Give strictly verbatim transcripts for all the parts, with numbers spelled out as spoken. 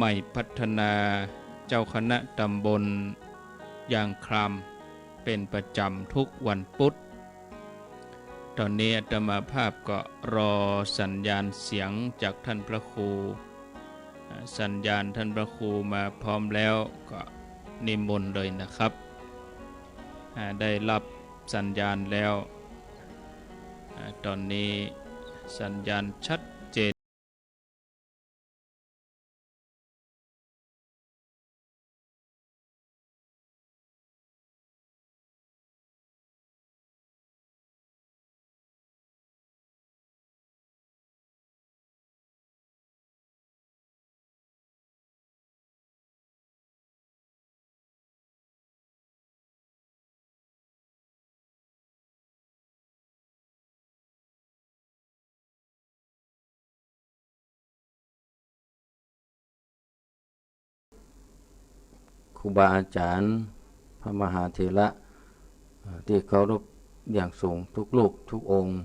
ม่พัฒนา เจ้าคณะตำบลยางคราม เป๋นประจ๋ำกู้วันปุ๊ด ต๋อนนี้อาตมาภาพก็รอสัญญาณเสียงจากต้านพระครู อ่า สัญญาณต้านพระครูมาพร้อมแล้วก็นิมนต์เลยนะครับ อ่า ได้ฮับสัญญาณแล้ว อ่า ต๋อนนี้สัญญาณชัดเจน ครูบาอาจ๋ารย์ พระมหาเถระ เอ่อ ตี้เคารพอย่างสูงกู้รูปกู้องค์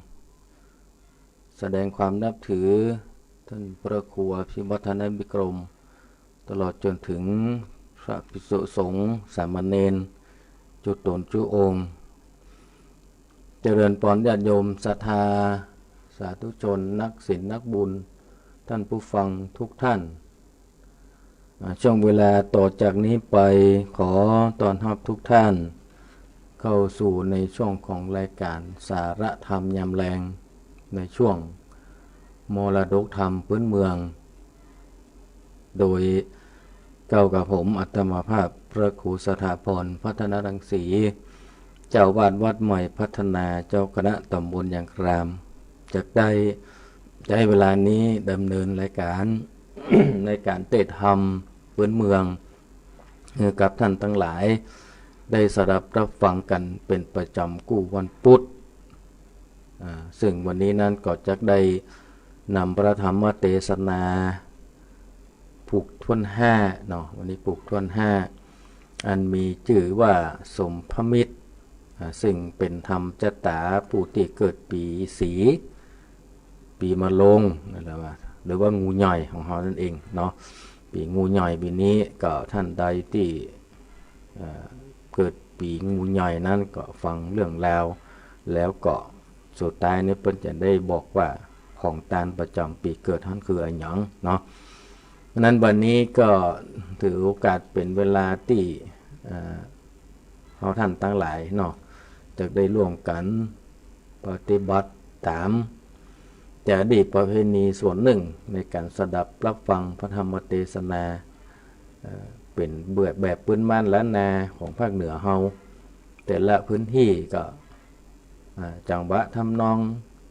แสดงความนับถือต้านพระครูอภิวัฒนวิกรม ตลอดจ๋นเถิงพระภิกษุสงฆ์สามเณรกู้ต๋นกู้องค์ เจริญปอนญาติโยมศรัทธา สาธุชน นักศีลนักบุญ ต้านผู้ฟังกู้ต้าน อ่า ช่วงเวลาต่อจากนี้ไป ขอต้อนฮับกู้ต้านเข้าสู่ในช่วงของรายก๋านสาระธรรมยามแลง ในช่วงมรดกธรรมพื้นเมือง โดยเก้ากับผมอาตมาภาพพระครูสถาพร พัฒนรังสี เจ้าอาวาสวัดใหม่พัฒนา เจ้าคณะตำบลยางคราม จะได้ใจ๊เวลานี้ดำเนินรายก๋าน ในก๋านเตศน์ธรรมพื้นเมือง หื้อกับต้านตังหลายได้สดับฮับฟังกั๋นเป๋นประจ๋ำกู้วันปุ๊ด อ่า ซึ่งวันนี้นั้นก็จะได้นำพระธรรมเตสนาผูกถ้วนห้าเนาะ วันนี้ผูกถ้วนห้า อันมีจื้อว่าสมภมิตร อ่า ซึ่งเป๋นธรรมจัตตาผู้ตี้เกิดปี๋สี ปี๋มะโรงนั่นแหละว่า หรือว่างูใหญ่ของเฮานั่นเองเนาะ ปี๋งูใหญ่ปี๋นี้ก็ต้านใดตี้ เอ่อ เกิดปี๋งูใหญ่นั้นก็ฟังเรื่องราว แล้วก็สุดท้ายนี้เปิ้นจะได้บอกว่าของตานประจ๋ำปี๋เกิดหั้นคืออะหยังเนาะ เพราะนั้นวันนี้ก็ถือโอกาสเป๋นเวลาตี้ เอ่อ เฮาต้านตังหลายเนาะ จะได้ร่วมกั๋นปฏิบัติต๋ามจารีตประเพณีส่วนนึ่งในก๋านสดับฮับฟังพระธรรมเตสนา เอ่อ เป๋นแบบ แบบปื้นบ้านล้านนาของภาคเหนือเฮา แต่ละพื้นตี้ก็ อ่า จังหวะทำนอง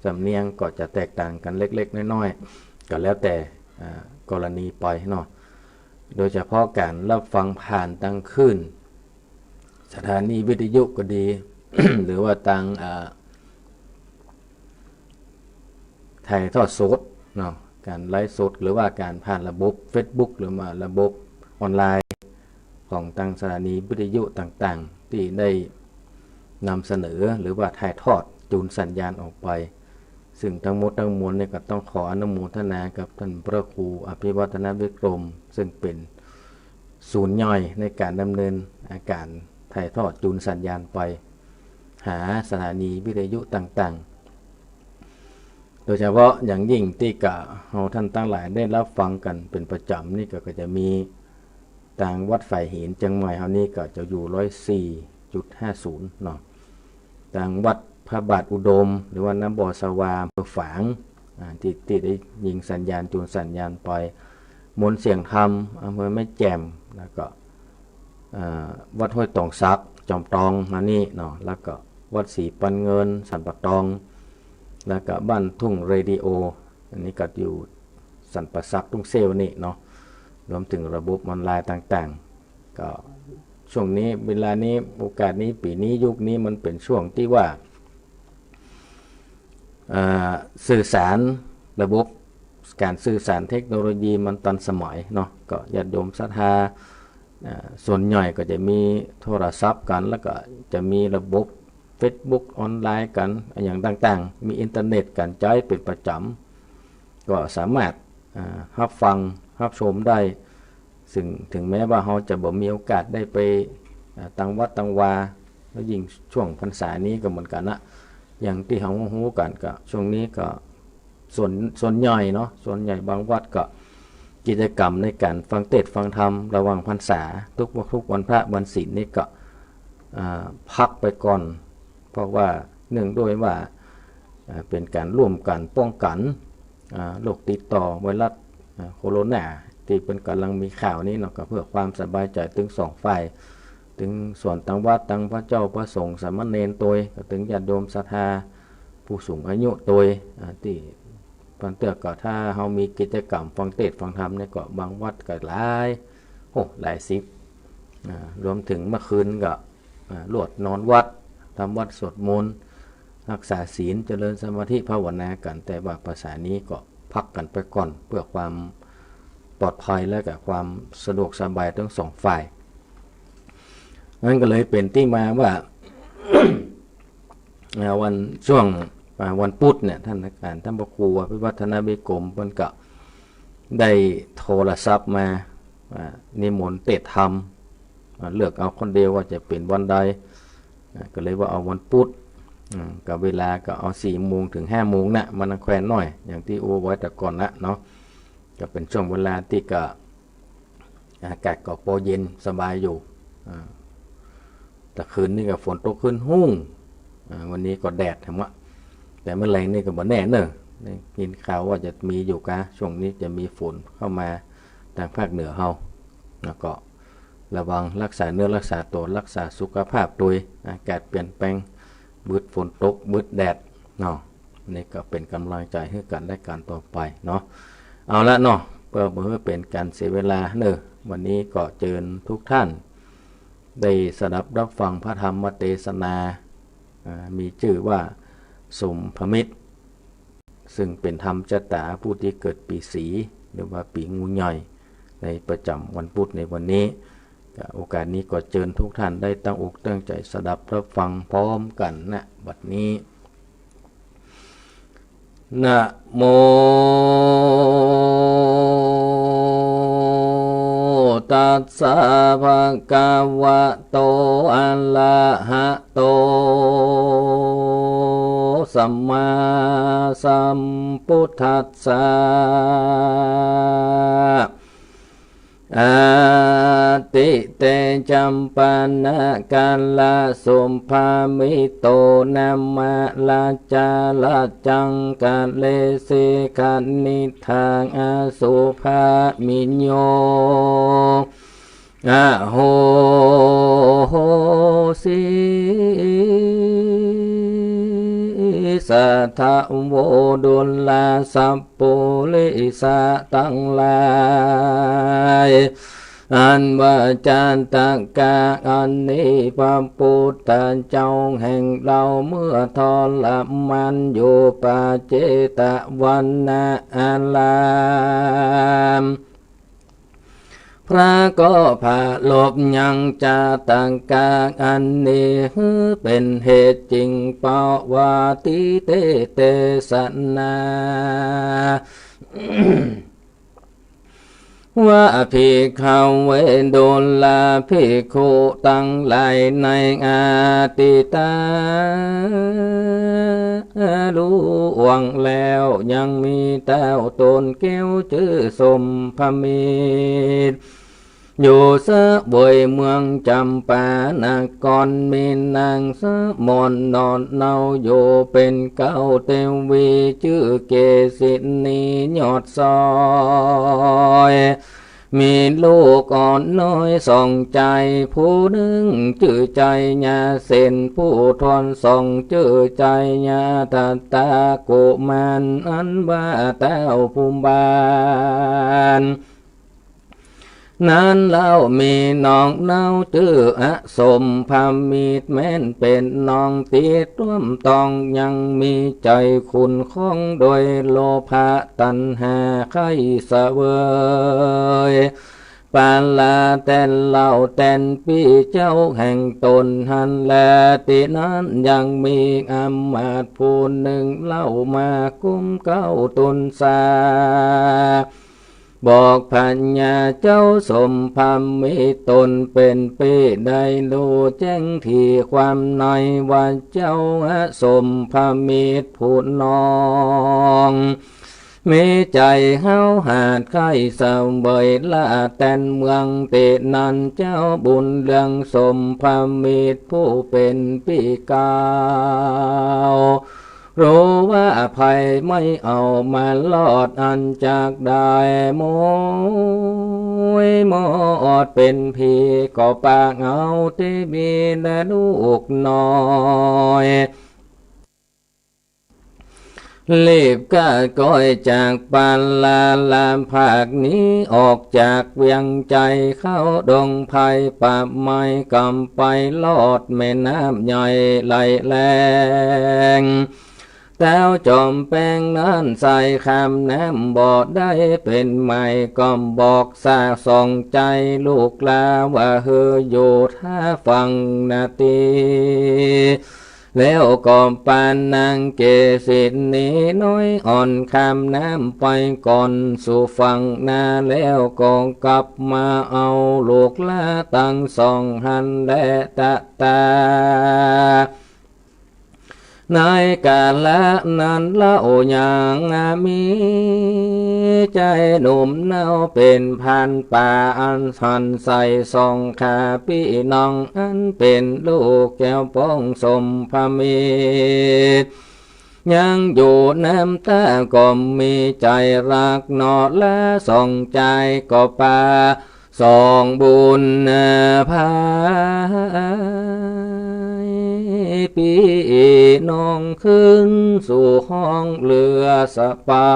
สำเนียงก็จะแตกต่างกั๋นเล็กๆ น้อยๆ ก็แล้วแต่ อ่า กรณีไปเนาะ โดยเฉพาะก๋านฮับฟังผ่านตางคลื่น สถานีวิทยุก็ดี หรือว่าตาง อ่า ถ่ายทอดสดเนาะ ก๋านไลฟ์สด หรือว่าก๋านผ่านระบบเฟซบุ๊ก หรือว่าระบบออนไลน์ ของตางสถานีวิทยุต่างๆ ตี้ได้นำเสนอ หรือว่าถ่ายทอดจูนสัญญาณออกไป ซึ่งตังหมดตังมวลนี้ก็ต้องขออนุโมทนากับต้านพระครูอภิวัฒนวิกรม ซึ่งเป๋นศูนย์ย่อยในก๋านดำเนินก๋านถ่ายทอดจูนสัญญาณไปหาสถานีวิทยุต่างๆ โดยเฉพาะอย่างยิ่งตี้กะเฮาต้านตังหลายได้ฮับฟังกั๋นเป๋นประจ๋ำนี่ก็ ก็จะมีตางวัดฝายหินเจียงใหม่เฮานี่ก็จะอยู่ร้อยสี่จุดห้าศูนย์เนาะ ตางวัดพระบาทอุดม หรือว่าน้ำบ่อสวา อำเภอฝาง อ่า ตี้ ตี้ได้ยิงสัญญาณ จูนสัญญาณไป มนต์เสียงธรรม อำเภอแม่แจ่ม แล้วก็ อ่า วัดห้วยตองสัก จอมตอง มานี่เนาะ แล้วก็วัดศรีปันเงิน สันป่าตอง แล้วก็บ้านทุ่งเรดิโอ อันนี้ก็อยู่สันป่าสัก ทุ่งเซลนี่เนาะ รวมเถิงระบบออนไลน์ต่างๆ ก็ช่วงนี้ เวลานี้ โอกาสนี้ ปี๋นี้ ยุคนี้ มันเป๋นช่วงตี้ว่า อ่า สื่อสาร ระบบก๋านสื่อสารเทคโนโลยีมันตันสมัยเนาะ ก็ญาติโยมศรัทธา อ่า ส่วนใหญ่ก็จะมีโทรศัพท์กั๋น แล้วก็จะมีระบบเฟซบุ๊กออนไลน์กั๋น อะหยังต่างๆ มีอินเทอร์เน็ตกั๋นใจ๊เป๋นประจ๋ำ ก็สามารถ อ่า ฮับฟัง ฮับชมได้ ซึ่งเถิงแม้ว่าเฮาจะบ่มีโอกาสได้ไป อ่า ตางวัดตางวา แล้วยิ่งช่วงพรรษานี้ก็เหมือนกั๋นนะ อย่างตี้เฮาฮู้กั๋นก็ ช่วงนี้ก็ส่วน ส่วนใหญ่เนาะ ส่วนใหญ่บางวัดก็กิจกรรมในก๋านฟังเตสน์ฟังธรรมระหว่างพรรษา ทุกวัน ทุกวันพระวันศีลนี่ก็ อ่า พักไปก่อน เพราะว่าเนื่องด้วยว่า อ่า เป๋นก๋านร่วมกั๋นป้องกั๋น อ่า โรคติดต่อไวรัส อ่า โคโรนาตี้เปิ้นก่ำลังมีข่าวนี้เนาะ ก็เปื้อความสบายใจ๋ตึงสองฝ่าย ตึงส่วนตางวัด ตึงพระเจ้าพระสงฆ์สามเณรตวย ก็ตึงญาติโยมศรัทธาผู้สูงอายุตวย อ่า ตี้บางเตื้อก็ถ้าเฮามีกิจกรรมฟังเตสน์ฟังธรรมนี่ก็บางวัดก็หลาย โอ้ หลายสิบ อ่า รวมเถิงเมื่อคืนก็ อ่า ลวดนอนวัด ทำวัตรสวดมนต์ รักษาศีล เจริญสมาธิภาวนากั๋น แต่ว่าพรรษานี้ก็พักกั๋นไปก่อน เปื้อความปลอดภัยและก็ความสะดวกสบายตึงสองฝ่าย นั้นก็เลยเป๋นตี้มาว่า อ่า วัน ช่วง อ่า วันพุธเนี่ย ต้านอาจารย์ ต้านพระครูอภิวัฒนวิกรม เปิ้นก็ได้โทรศัพท์มา อ่า นิมนต์เตสน์ธรรม อ่า เลือกเอาคนเดียวว่าจะเป๋นวันใด อ่า ก็เลยว่าเอาวันพุธ อืม ก็เวลาก็เอาสี่โมงเถิงห้าโมงนะ มานังแควนหน้อย อย่างตี้อู้ไว้แต่ก่อนนะเนาะ ก็เป๋นช่วงเวลาตี้ก็ อากาศก็ปอเย็นสบายอยู่ อ่า แต่คืนนี้ก็ฝนตกขึ้นฮู้ อ่า วันนี้ก็แดดแหมวะ แต่เมื่อแลงนี่ก็บ่แน่เน่อ ได้ยินข่าวว่าจะมีอยู่กา ช่วงนี้จะมีฝนเข้ามาตางภาคเหนือเฮา แล้วก็ระวังรักษาเนื้อรักษาตั๋ว รักษาสุขภาพตวย อากาศเปลี่ยนแปลง บึดฝนตก บึดแดดเนาะ นี่ก็เป๋นก๋ำลังใจ๋หื้อกั๋นและกั๋นต่อไปเนาะ เอาละเนาะ เปื้อบ่หื้อเป๋นก๋านเสียเวลาเน่อ วันนี้ก็เจิญทุกท่านได้สดับรับฟังพระธรรมเตสนา อ่า มีจื้อว่าสมภมิตร ซึ่งเป๋นธรรมจะต๋าผู้ตี้เกิดปี๋สี หรือว่าปี๋งูใหญ่ ในประจ๋ำวันพุธในวันนี้ ก็โอกาสนี้ก็เจิญทุกท่านได้ตั้งอกตั้งใจ๋สดับรับฟังพร้อมกั๋นนะ บัดนี้ นะโม ตัสสะ ภะคะวะโต อะระหะโต สัมมาสัมพุทธัสสะ อะติเต จัมปะนะกะละ สุภะมิโต นะมะระจาระจัง กะเรสิ ขะณิทา อะสุภะมิโย อะโหสิ สะทะโว ดูราสัปปุริสะตังหลาย อันว่าจาตะกะอันนี้ พระพุทธเจ้าแห่งเฮาเมื่อทรมานอยู่ ปะเจตวันนะอาราม พระก็ปรารภยังจาตะกะอันนี้ หื้อเป๋นเหตุจริง ปะวาติเต เตสนา ว่า ภิกขะเว ดูราภิกขุตังหลาย ในอดีตล่วงแล้ว ยังมีเต้าต๋นแก้วจื้อสมภมิตร อยู่เสวยเมืองจำปานคร มีนางสมณนอนเนาอยู่เป๋นเก๊าเตวี จื้อเกสินียอดซอย มีลูกอ่อนน้อยสองใจ๋ ผู้นึ่งจื้อใจ๋ยาเสน ผู้ถ้วนสองจื้อใจ๋ยาทัตตากุมาร อันว่าเต้าผู้บ้าน นั้นเล่ามีน้องเนาจื้ออสมภมิตร แม้นเป๋นน้องตี้ต้วมต้อง ยังมีใจ๋ขุ่นข้องโดยโลภะตัณหาใค่เสวย ปาราแตนเหล้าแตนปี้เจ้าแห่งต๋นหั้นแล ตี้นั้นยังมีอำมาตย์ผู้นึ่งเล่ามากุ้มเก๊าตุนสา บอกพญาเจ้าสมภมิตรตนเป๋นปี้ได้ฮู้แจ้งถี่ความในว่าเจ้าสมภมิตรผู้น้อง มีใจ๋เฮ้าหาดใค่เสวยละแตนเมือง ตี้นั้นเจ้าบุญเรืองสมภมิตรผู้เป๋นปี้เก่า ฮู้ว่าใผไม่เอามารอดอันจักได้โมยมอดเป๋นผี ก็ปากเอาตี้มีและลูกน้อย รีบก้าก้อยจากปาลาลาภาคหนีออกจากเวียงไชย เข้าดงไพรป่าไม้กำไปลอดแม่น้ำใหญ่ไหลแรง เต๊าจอมแปงนั้นสายข้ามน้ำบ่ได้เป๋นไหม ก็บอกสาสองใจ๋ลูกหลาว่าหื้ออยู่ท่าฟังนาตี้ แล้วก็ปานนางเกสินีน้อยอ่อนข้ามน้ำไปก่อนสู่ฝั่งนา แล้วก็กลับมาเอาลูกหลาตังสองหั้นแล ตะตา ในกาละนั้นเล่ายังมีใจ๋หนุ่มเนาเป๋นพรานป่าอันหันใส่สองข้าปี้น้องอันเป๋นลูกแก้วป้องสมภมิตร ยังอยู่น้ำต๋าก็มีใจ๋ฮักหนอ ลาสองใจ๋ก็ปา สองบุญพาปี้น้องขึ้นสู่ห้องเฮือสะเปา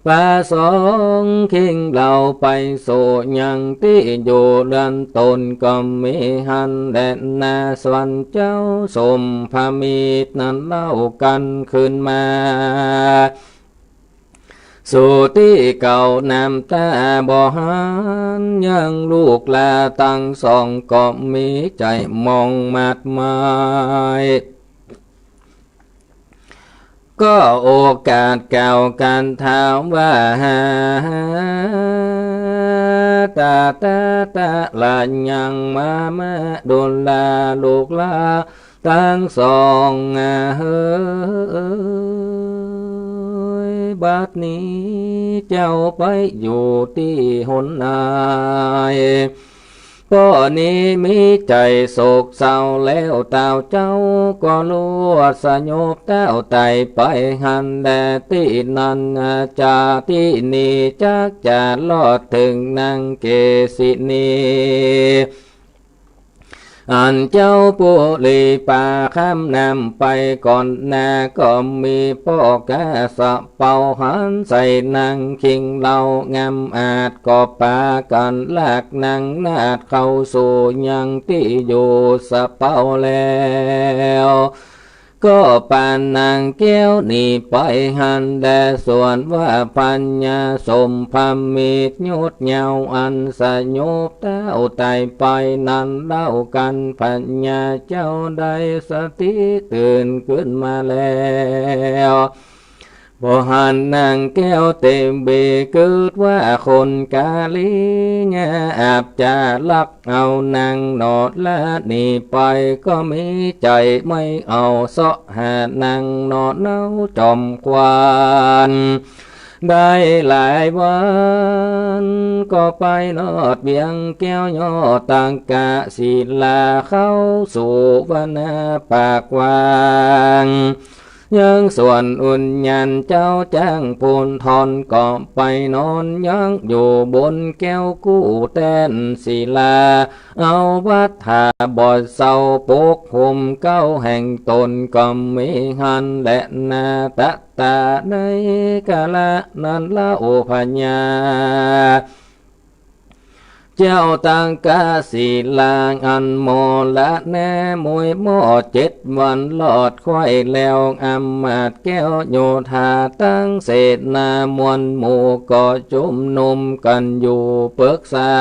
ปาสองคิงเหล่าไปสู่ยังตี้อยู่เฮือนต๋นก็มีหั้นแลนา ส่วนเจ้าสมภมิตรนั้นเล่ากั๋นขึ้นมา สู่ตี้เก่าน้ำต๋าบ่หัน ยังลูกหลาตังสองก็มีใจ๋มองมาดหมาย ก็โอกาสกล่าวกั๋นถามว่า ตาตาตาละยังมามาดูลาลูกหลา ตังสองเฮย บัดนี้เจ้าไปอยู่ตี้หนไหน ป้อนี้มีใจ๋โศกเศร้าแล้ว เต้าเจ้าก็ลวดสยบเต้าไตไปหั้นแล ตี้นั้นจาตี้นี้จักจะลอดเถิงนางเกสินี อันเจ้าปุรีป่าข้ามน้ำไปก่อนหน้า ก็มีป้อกาสะเปาหันใส่นางคิงเหล่างามอาจ ก็ปากั๋นลากนางนาฏเข้าสู่ยังตี้อยู่สะเปาแล้ว ก็ปานนางแก้วหนีไปหั้นแล ส่วนว่าพญาสมภมิตรหยุดเยาว์อันสยบเต้าไตไปนั้นเล่ากั๋น พญาเจ้าได้สติตื่นขึ้นมาแล้ว บ่หันนางแก้วเตมเบ กึ๊ดว่าคนกาลียาอาจจะลักเอานางหนอละหนีไป ก็มีใจ๋ไม่เอาเสาะหานางหนอเนาจอมขวัญ ได้หลายวัน ก็ไปลอดเวียงแก้วยอดตังกะศิลา เข้าสู่วนาปากว้าง ยังส่วนอุญญาณเจ้าจ้างพูนทรก็ไปนอนยังอยู่บนแก้วกู้แต้นศิลา เอาวัตถาบทเศร้าปกห่มเก๊าแห่งต๋นก็มีหั้นแลนา ตะตาในกาละนั้นเล่าพญา เจ้าตังกะศิลาอันมรณะมวยหม้อเจ็ดวันลอดไขว้แล้ว อำมาตย์แก้วโยธาตังเสนามวลหมู่ก็จุมนุมกั๋นอยู่ปึกษา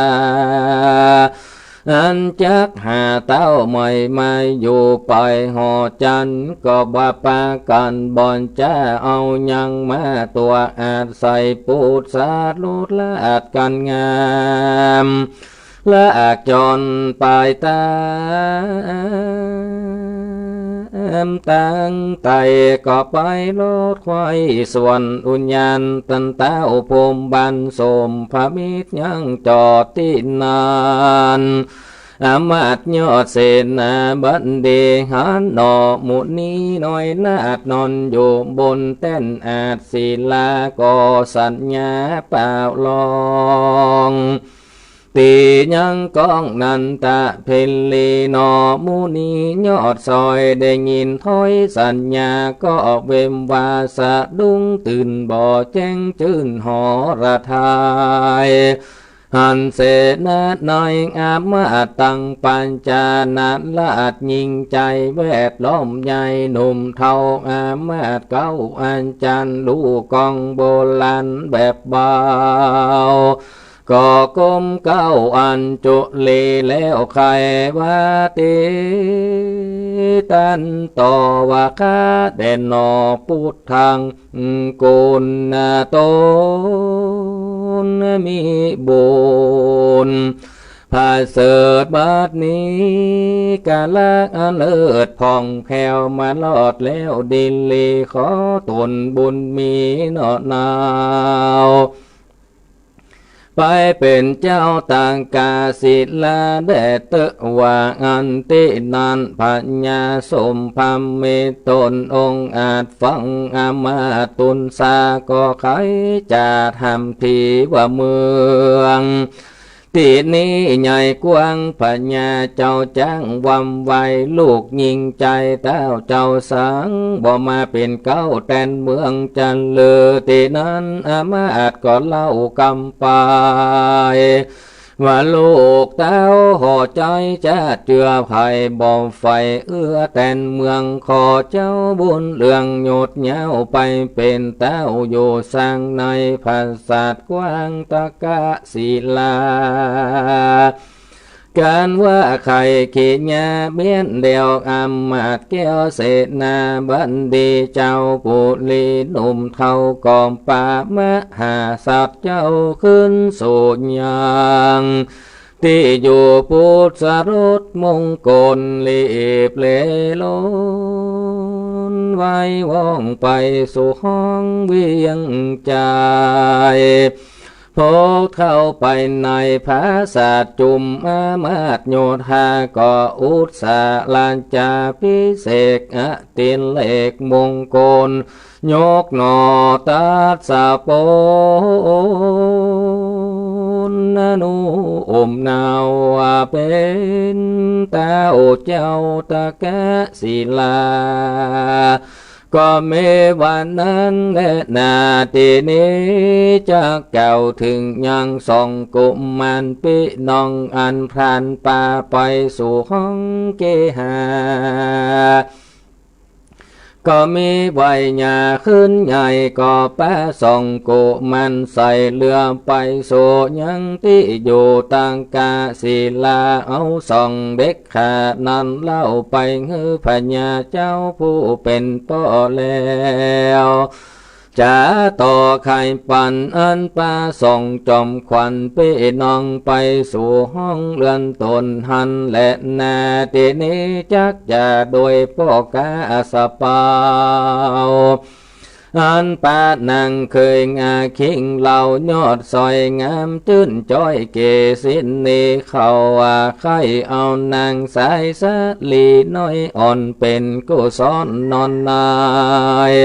อันจักห้าเต๊าใหม่มาอยู่ปอยหอจันทร์ ก็บ่ปากั๋นบ่อนจะเอาหยังมาตั๋วอาศัย ปุตสะรุดลาดกั๋นงาม ลากจ่อนไปต๋ามตางไต ก็ไปลอดควายสวนอุญญาณ ตันเต๊าพรหมบาลสมภมิตรยังจอดตี้นั้น อำมาตย์ยอดเสนาบดีหันหนอมุนีน้อยนาถนอนอยู่บนแต้นอาสน์ศิลา ก็สัญญาเป่าร้อง ตี้ยังก้องนันทะเพ็ญลี หนอมุนียอดซอยได้ยินถ้อยสัญญา ก็เวมวาสะดุ้งตื่นบ่แจ้งจื้นหรทาย หันเสนาในอำมาตย์ตังปัญจานาถราชยิ่งใจ๋ แวดล้อมใหญ่หนุ่มเฒ่าอำมาตย์เก๊าอาจ๋ารย์ ฮู้กองโบราณแบบเบา ก็ก้มเกล้าอัญจุลีแล้วใค่ว่าตี้ ตันโตวะคะแด่หนอ ปุตตัง กุณโณ มีบุญประเสริฐบัดนี้ กาละอันเลิศผ่องแผ้วมาลอดแล้วดีหลี ขอตนบุญมีเนาะนาว ไปเป๋นเจ้าตากศิลาแด่เต๊อะ ว่าอั้นตี้นั้น พญาสมภมิตรตนองอาจฟัง อำมาตย์ตุนสาก็ใค่จะถามทีว่าเมืองตี้นี้ใหญ่กว้าง พญาเจ้าจ๊างวำไว ลูกยิ่งใจ๋เต้าเจ้าสัง บ่มาเป๋นเก๊าแตนเมืองจันทร์เลย ตี้นั้นอำมาตย์ก็เล่ากำ ไป ว่าลูกเต้าหอใจ๋จะเจื้อใผบ่ใฝ่เอื้อแตนเมือง ขอเจ้าบุญเรืองยศยาวไปเป๋นเต้าอยู่สังในปราสาทกว้างตากศิลา กันว่าใค่เขยาเมียนเดี่ยว อำมาตย์แก้วเสนาบดีเจ้าปุรีหนุ่มเฒ่า ก็ปะมหาสัตว์เจ้าขึ้นสู่ยังตี้อยู่ปุตสรสมงคล รีบเลลนไวว่องไปสู่ห้องเวียงใจ๋ พอเข้าไปในปราสาทจุมอำมาตย์โยธา ก็อุตสาราชาภิเษกอติเรกมงคล ยกหน่อตัสสะปนอนุโมทนาว่าเป๋นเต้าเจ้าตากศิลา ก็แม้ว่านั้นแลนา ตี้นี้จักกล่าวเถิงยังสองกุมารปี้น้อง อันพลันป่าไปสู่ห้องเกหา ก็มีวัยยาขึ้นใหญ่ ก็ปะสองกุมารใส่เฮือไปสู่ยังตี้อยู่ตากศิลา เอาสองเด็ก ข้านั้นเล่าไปหื้อพญาเจ้าผู้เป๋นป้อแล้ว จะต่อไขปัญหาอันปะสองจอมขวัญปี้น้องไปสู่ห้องเฮือนตนหั้นแลนา ตี้นี้จักจะโดยป้อกาสะเปา อันปะนางเขยอาคิงเหล่ายอดสอยงามจื้นจ้อยเกศินี เขาว่าใค่เอานางสายสาลีน้อยอ่อนเป๋นกุศลนอนนาย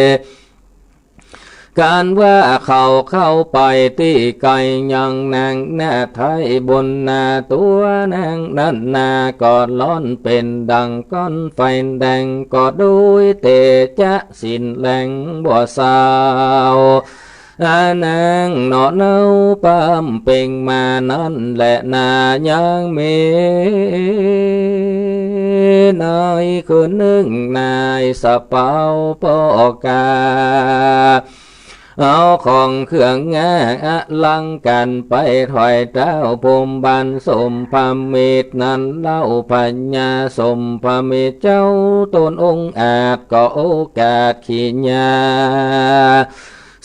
กันว่าเขาเข้าไปตี้ไก๋ยังนางนาไทยบนหน้าตั๋วนางนั้นนา ก็ร้อนเป๋นดั่งก้อนไฟแดง ก็ด้วยเตจะ สินแรงบ่เซา อานางเนาะเนาปำเป่งมานั้นแลนา ยังมีนายคนนึ่งนายสะเปาป้อกา เอาของเครื่องงาอลังก๋ารไปถวายเต้าพรหมบาลสมพมิตรนั้นเล่า พญาสมพมิตรเจ้าต๋นองอาจก็โอกาสขีญา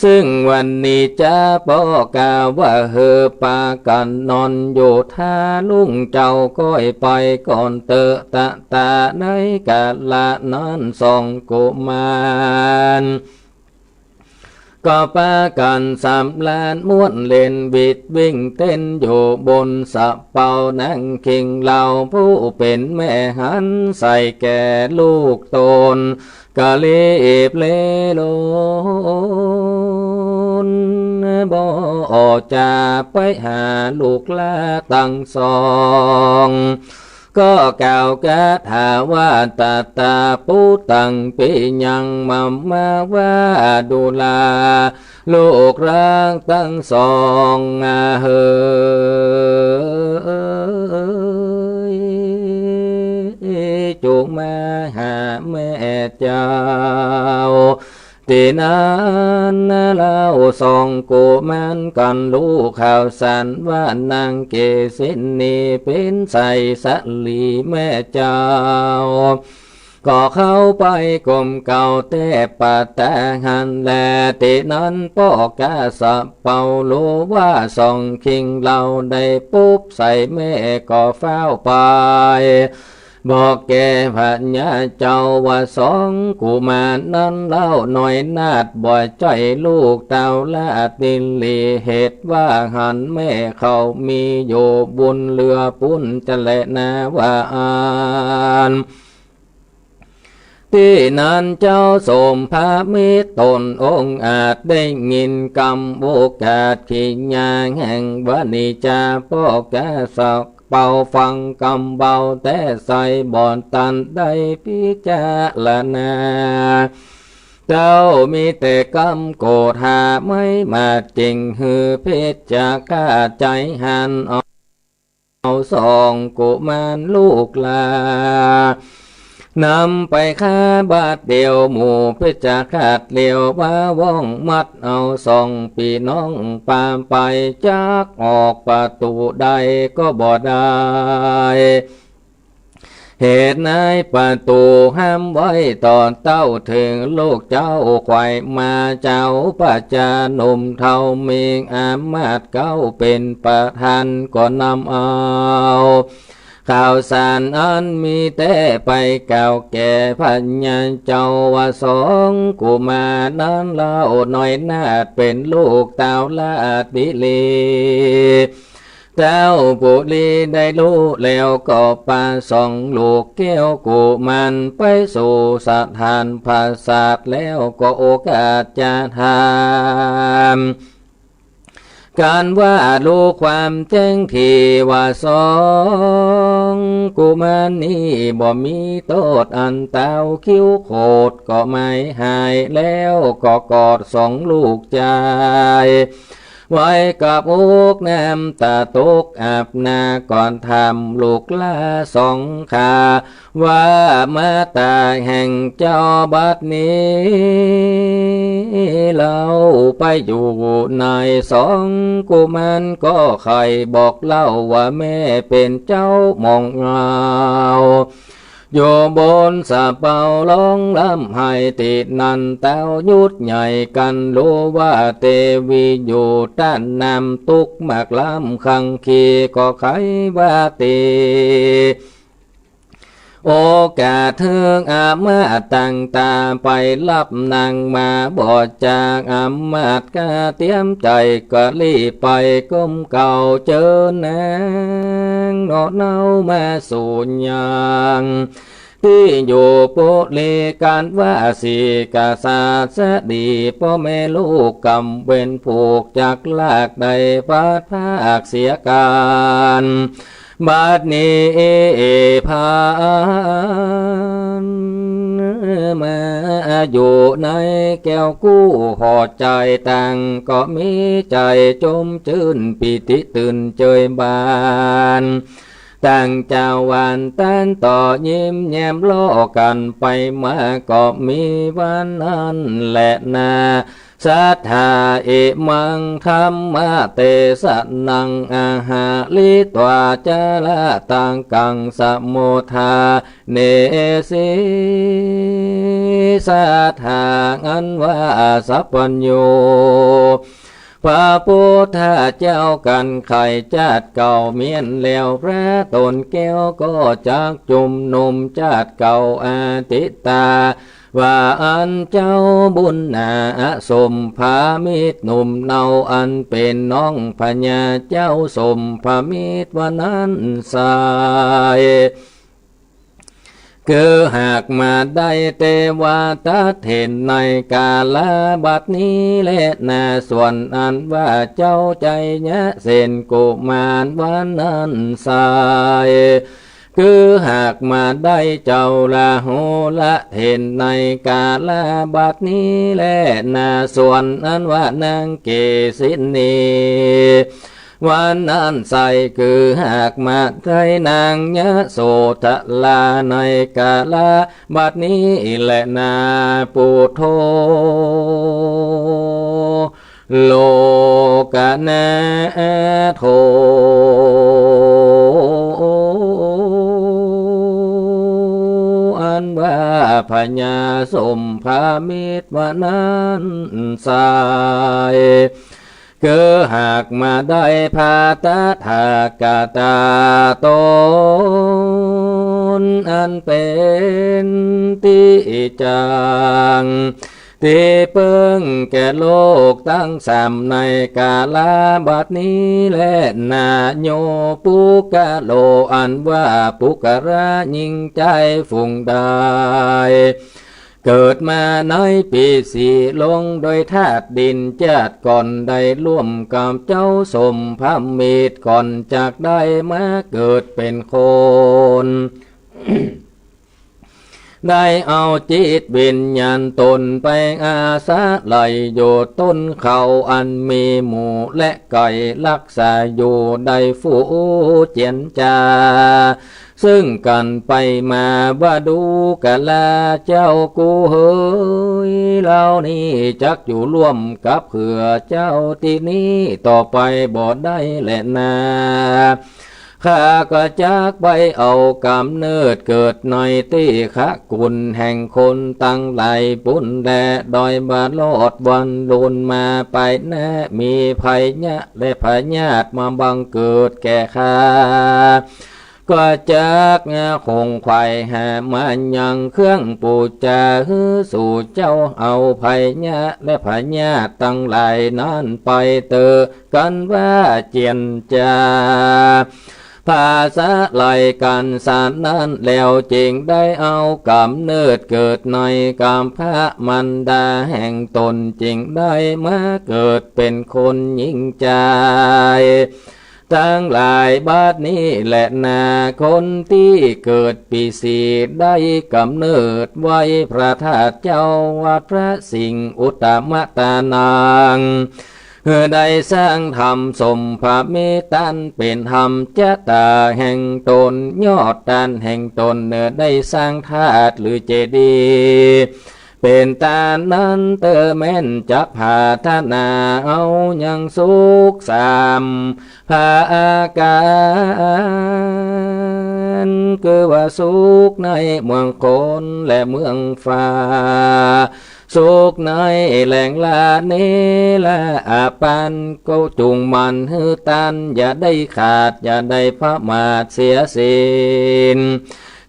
ซึ่งวันนี้จะป้อกาว่าหื้อปากั๋นนอนอยู่ท่า ลุงเจ้าก้อยไปก่อนเต๊อะ ตะตาในกาละนั้นสองกุมาร ก็ปากั๋นสำราญม่วนเล่นหวีดวิ่งเต้นอยู่บนสะเปา นางคิงเหล่าผู้เป๋นแม่หันใส่แก่ลูกต๋น ก็รีบเลลน บ่จะไปหาลูกหล้าตังสอง ก็กล่าวคาถาว่า ตะตาปุตตัง ปิยังมัมมะ วะดูรา ลูกรักตังสองเฮย จุ่งมาหาแม่เจ้า ตี้นั้นเล่าสองกุมารกั๋นฮู้ข่าวสารว่า นางเกสิณีเป๋นไส้สาลีแม่เจ้า ก็เข้าไปก้มเก้าแต๊ปะตาหั้นแล ตี้นั้นป้อกาสะเปาฮู้ว่าสองคิงเหล่าได้ปุ๊บใส่แม่ก็ฟ้าวไป บอกแก่พญาเจ้าว่า สองกุมารนั้นเล่าน้อยนาฏบ่ใจ้ลูกเต้าราชบิลี เหตุว่าหันแม่เขามีอยู่บุญเหลือปุ้นจะแลนาว่าอั้น ตี้นั้นเจ้าสมพมิตรต๋นองอาจได้ยินกำโอกาสขีญาแห่งวานิจาป้อกาสะเปาฟังกำเบาแต๊ไส้บ่ตันได้พิจารณา เต้ามีแต่กำโกรธาไม้มาจึงหื้อเพชฌฆาตใจ๋หันเอา เอาสองกุมารลูกหล้านำไปฆ่าบาดเดี่ยว หมู่เพชฌฆาตเหลียวมาว่องมัดเอาสองปี้น้องปาไป จักออกประตู๋ใดก็บ่ได้ เหตุในประตู๋ห้ามไว้ต่อเต้าเถิง ลูกเจ้าขวายมาเจ้าประจาหนุ่มเฒ่ามีอามาตย์เก๊าเป๋นประธานก็นำเอา ข่าวสารอันมีแต๊ไปกล่าวแก่พญาเจ้าว่า สองกุมารนั้นเล่าน้อยนาฏเป๋นลูกเต้าราชบิลี เต้าบุรีได้ฮู้แล้วก็ปาสองลูกแก้วกุมารไปสู่สถานปราสาท แล้วก็โอกาสจะถาม กั๋นว่าฮู้ความแจ้งทีว่าสองกุมารนี้บ่มีโต้ษอันเต้า คิ้วโขดก็ไม่หาย แล้วก็กอดสองลูกจาย ไว้กับอกน้ำต๋าตกอาบหน้า ก่อนถามลูกหล้าสองข้า ว่ามาต๋าแห่งเจ้าบัดนี้ เล่าไปอยู่ไหน สองกุมารก็ใค่บอกเล่าว่าแม่เป๋นเจ้าหม่องเอา อยู่บนสะเปาฮ้องร่ำไห้ ตี้นั้นเต้ายุทธใหญ่กั๋นฮู้ว่าเตวีอยู่ต้านน้ำตุ๊กข์มากล้ำคังคี ก็ใค่ว่าตี้ โอกาสเถิงอามาตย์ตั้งต๋าไปฮับนางมา บ่จากอามาตย์ก็เตรียมใจ๋ก็รีบไปก้มเก้าเจิญนางเนาะเนามาสู่ยัง ตี้อยู่ปุรี ก๋านว่าสี่กษัตริย์ดี ป้อแม่ลูกกำเว็นผูกจักรากได้พลัดพรากเสียกั๋น บัดนี้พากันมาอยู่ในแก้วกู้ หอใจ๋ตังก็มีใจ๋จมจื้นปีติตื่นเจิยบาน ตังจาววันตันต่อยิ้มแย้มล้อกั๋นไปมา ก็มีวันนั้นแลนา สัตถา อิมัง ธัมมะเตสะนัง อาหาริตวา จาระตัง กัง สมุทฐา เนสิ สัตถา อันว่าสัพพัญญู พระพุทธเจ้า ครั้นไขว่จาติเก่าเมี้ยนแล้ว พระต๋นแก้วก็จักจุมนุมจาติเก่า อธิตา ว่าอั้น เจ้าบุญนา สมภมิตรหนุ่มเนา อันเป๋นน้องพญาเจ้าสมภมิตรว่านั้นไซร้ คือหากมาได้เตวาทัตเถนในกาลบัดนี้แลนา ส่วนอันว่าเจ้าชัยเสนกุมารว่านั้นไซร้ คือหากมาได้เจ้าราหุลเถนในกาลบัดนี้แลนา ส่วนอันว่านางเกสินี ว่านั้นไซร้ คือหากมาได้นางยโสธราในกาลบัดนี้แลนา ปุโธ โลกนาโถ อันว่าพญาสมภมิตรว่านั้นไซร้ คือหากมาได้พระตถาคตาต๋น อันเป๋นตี้จัก ตี้เปิ้งแก่โลกตังสามในกาลบัดนี้แลนา โยปุคคโล อันว่าปุคคละญิงจายฝูงใด เกิดมาในปี๋สี่ ลงโดยธาตุดิน จาติก่อนได้ร่วมกับเจ้าสมภมิตร ก่อนจักได้มาเกิดเป๋นคน ได้เอาจิตวิญญาณต๋นไปอาศัยอยู่ต้นเขาอันมีหมูและไก่รักษาอยู่ ได้ฟูเจียรจา ซึ่งกั๋นไปมาว่า ดูกราเจ้ากูเหย เฮานี้จักอยู่ร่วมกับเขลือเจ้าตี้นี้ต่อไปบ่ได้แลนา ข้าก็จักไปเอาก๋ำเนิดเกิดในตี้คกุลแห่งคนตังหลายปู้นแล ดอยบารอดวันลูนมาไปแน่ มีพยาธิและพยาธิมาบังเกิดแก่ข้า ก็จักขงไขว่หามายังเครื่องปู๋จาหื้อสู่เจ้า เอาพยาธิและพยาธิตังหลายนั้นไปเต๊อะ กั๋นว่าเจียรจา ภาษาไล่กั๋นสันนั้นแล้ว จึงได้เอาก๋ำเนิดเกิดในกำพร้ามารดาแห่งต๋น จึงได้มาเกิดเป๋นคนญิงจาย ตังหลายบัดนี้แลนา คนตี้เกิดปี๋สี่ได้ก๋ำเนิดไว้ พระธาตุเจ้าวัดพระสิงห์อุตตมตานัง ได้สร้างธรรมสมภมิตรตันเป๋นธรรมจตาแห่งต๋น ยอดตันแห่งต๋นเน่อ ได้สร้างธาตุหรือเจดีย์ เป๋นต๋านั้นเต๊อะ แม่นจักผาถนาเอายังสุขสามประก๋าน คือว่าสุขในเมืองคนและเมืองฟ้า สุขในแหล่งละเนละอาปัน ก็จุ่งหมั่นหื้อตัน อย่าได้ขาด อย่าได้ประมาทเสียสิ้น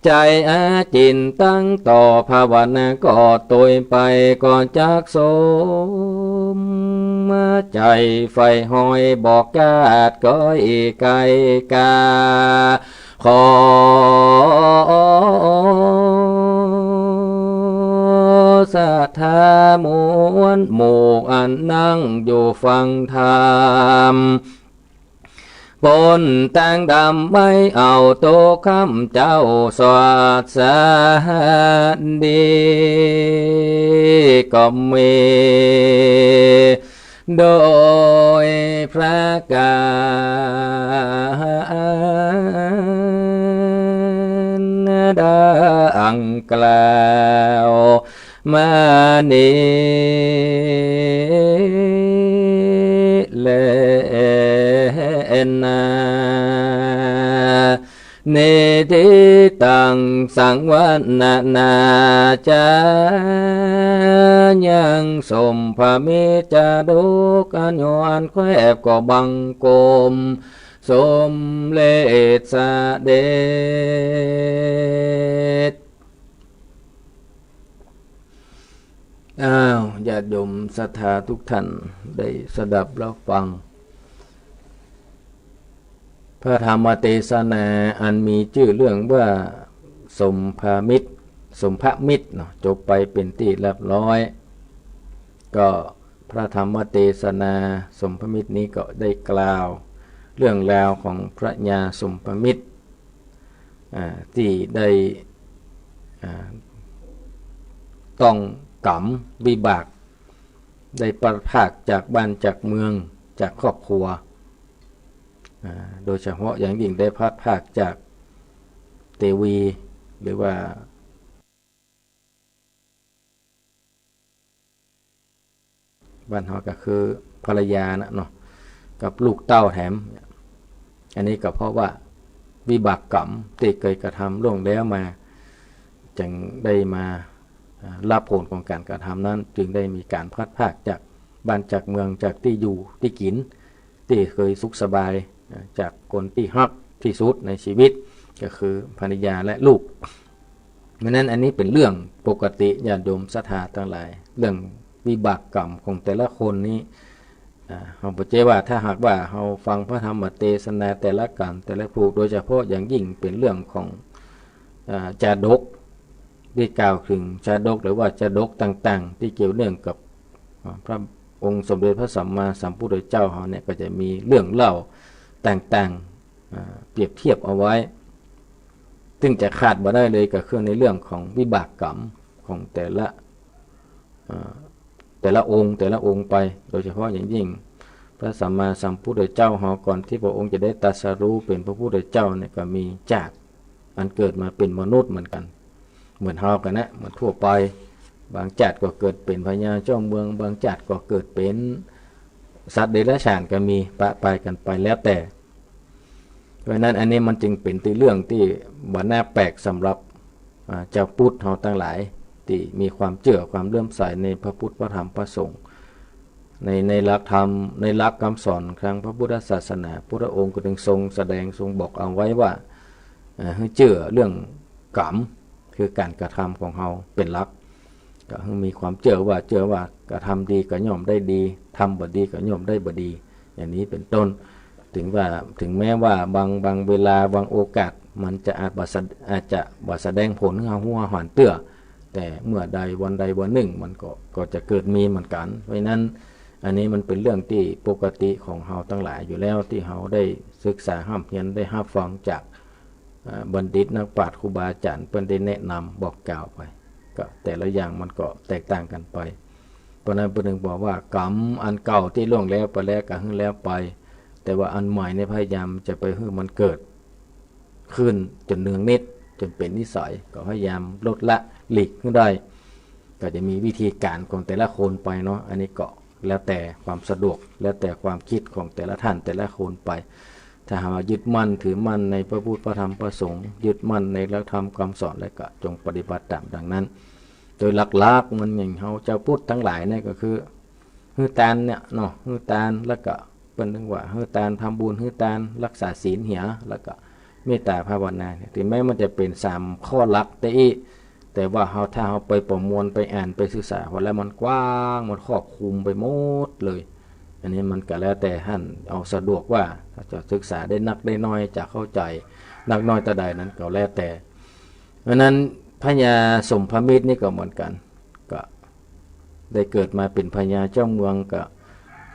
ใจ๋อาจินตั้งต่อภาวนา ก็ตวยไปก็จักสม ใจ๋ใฝ่หอยบอกกาดก้อยไก่กา ขอศรัทธามวลหมู่อันนั่งอยู่ฟังธรรม ปนตังดำไม่เอาโตคำเจ้าสวัสดีก็มี โดยประก๋านดังกล่าวมานี้ นา นิทิตังสังวรรณนาจา ยังสมภมิตรจาดก อันยออันแควบก็บังคมสมเร็จเสด็จ อ้าว ญาติโยมศรัทธาทุกท่านได้สดับรับฟัง พระธรรมเตสนาอันมีจื้อเรื่องว่าสมภมิตร สมภมิตรเนาะ จบไปเป๋นตี้เรียบร้อย ก็พระธรรมเตสนาสมภมิตรนี้ก็ได้กล่าวเรื่องราวของพระญาสมภมิตร อ่า ตี้ได้ อ่า ต้องกรรมวิบาก ได้พลัดพรากจากบ้านจากเมืองจากครอบครัว อ่า โดยเฉพาะอย่างยิ่งได้พลัดพรากจากเตวี หรือว่า บ้านเฮาก็คือภรรยาน่ะเนาะ กับลูกเต้าแถม อันนี้ก็เพราะว่าวิบากกรรมตี้เกยกระทำล่วงแล้วมา จึงได้มา อ่า รับผลของก๋านกระทำนั้น จึงได้มีก๋านพลัดพรากจากบ้านจากเมือง จากตี้อยู่ตี้กิ๋น ตี้เกยสุขสบาย อ่า จากคนตี้ฮักตี้สุดในชีวิต ก็คือภรรยาและลูก เพราะนั้นอันนี้เป๋นเรื่องปกติ ญาติโยมศรัทธาตังหลาย เรื่องวิบากกรรมของแต่ละคนนี้ อ่า เฮาบ่ใจ้ว่าถ้าหากว่าเฮาฟังพระธรรมเตสนาแต่ละก๋านแต่ละผู้ โดยเฉพาะอย่างยิ่งเป๋นเรื่องของ อ่า จาดก ได้กล่าวเถิงจาดก หรือว่าจาดกต่างๆ ตี้เกี่ยวเนื่องกับ อ่า พระองค์สมเด็จพระสัมมาสัมพุทธเจ้าเฮาเนี่ย ก็จะมีเรื่องเล่าต่างๆ อ่า เปรียบเทียบเอาไว้ ซึ่งจะขาดบ่ได้เลยก็คือในเรื่องของวิบากกรรมของแต่ละ อ่า แต่ละองค์แต่ละองค์ไป โดยเฉพาะอย่างยิ่งพระสัมมาสัมพุทธเจ้าเฮา ก่อนตี้พระองค์จะได้ตรัสรู้เป๋นพระพุทธเจ้าเนี่ย ก็มีจาติอันเกิดมาเป๋นมนุษย์เหมือนกั๋น เหมือนเฮากั๋นนะ เหมือนทั่วไป บางจาติก็เกิดเป๋นพญาเจ้าเมือง บางจาติก็เกิดเป๋นสัตว์เดรัจฉานก็มี ปะปายกั๋นไปแล้วแต่ เพราะฉะนั้นอันนี้มันจึงเป๋นตี้เรื่องตี้บ่น่าแปลกสำหรับ อ่า จาวพุทธเฮาตังหลาย ตี้มีความเจื้อความเลื่อมใสในพระพุทธพระธรรมพระสงฆ์ ใน ในหลักธรรม ในหลักกำสอนของพระพุทธศาสนา พุทธองค์ก็จึงทรงแสดงทรงบอกเอาไว้ว่า อ่า หื้อเจื้อเรื่องกรรม คือก๋านกระทำของเฮาเป๋นหลัก ก็หื้อมีความเจื้อว่า เจื้อว่ากระทำดีก็ย่อมได้ดี ทำบ่ดีก็ย่อมได้บ่ดี อย่างนี้เป๋นต้น ถึงว่า ถึงแม้ว่าบาง บางเวลา บางโอกาส มันจะอาจบ่สะ- อาจจะบ่แสดงผลหื้อเฮาฮู้เฮาหันเตื้อ แต่เมื่อใดวันใดวันนึ่ง มันก็ ก็จะเกิดมีเหมือนกั๋น เพราะฉะนั้น อันนี้มันเป๋นเรื่องตี้ปกติของเฮาตังหลายอยู่แล้ว ตี้เฮาได้ศึกษาฮ่ำเฮียน ได้ฮับฟังจาก อ่า บัณฑิตนักปราชญ์ครูบาอาจารย์เปิ้นได้แนะนำบอกกล่าวไป ก็แต่ละอย่างมันก็แตกต่างกั๋นไป เพราะนั้นเปิ้นจึงบอกว่ากรรมอันเก่าตี้ล่วงแล้วไปแล้วก็หื้อแล้วไป แต่ว่าอันใหม่เนี่ยพยายามจะไปหื้อมันเกิดขึ้นจนเนืองนิด จนเป๋นนิสัย ก็พยายามลดละหลีกหื้อได้ ก็จะมีวิธีก๋านของแต่ละคนไปเนาะ อันนี้ก็แล้วแต่ความสะดวก แล้วแต่ความคิดของแต่ละท่านแต่ละคนไป ถ้าหากว่ายึดมั่นถือมั่นในพระพุทธพระธรรมพระสงฆ์ ยึดมั่นในหลักธรรมคำสอนแล้วก็จงปฏิบัติต๋ามดังนั้น โดยหลักๆ มันอย่างเฮาจาวพุทธตังหลายเนี่ยก็คือ หื้อตานเนี่ยเนาะ หื้อตาน แล้วก็เปิ้นเรียกว่าหื้อตาน ทำบุญ หื้อตาน รักษาศีลเหีย แล้วก็เมตตาภาวนาเนี่ย ถึงแม้มันจะเป๋นสามข้อหลักแต่อี้ แต่ว่าเฮา ถ้าเฮาไปประมวล ไปอ่าน ไปศึกษาพอแล้วมันกว้าง มันครอบคลุมไปหมดเลย อันนี้มันก็แล้วแต่ท่านเอาสะดวกว่าจะศึกษาได้นักได้น้อย จะเข้าใจ๋นักน้อยเต้าใดนั้นก็แล้วแต่ เพราะฉะนั้นพญาสมภมิตรนี่ก็เหมือนกั๋น ก็ได้เกิดมาเป๋นพญาเจ้าเมือง ก็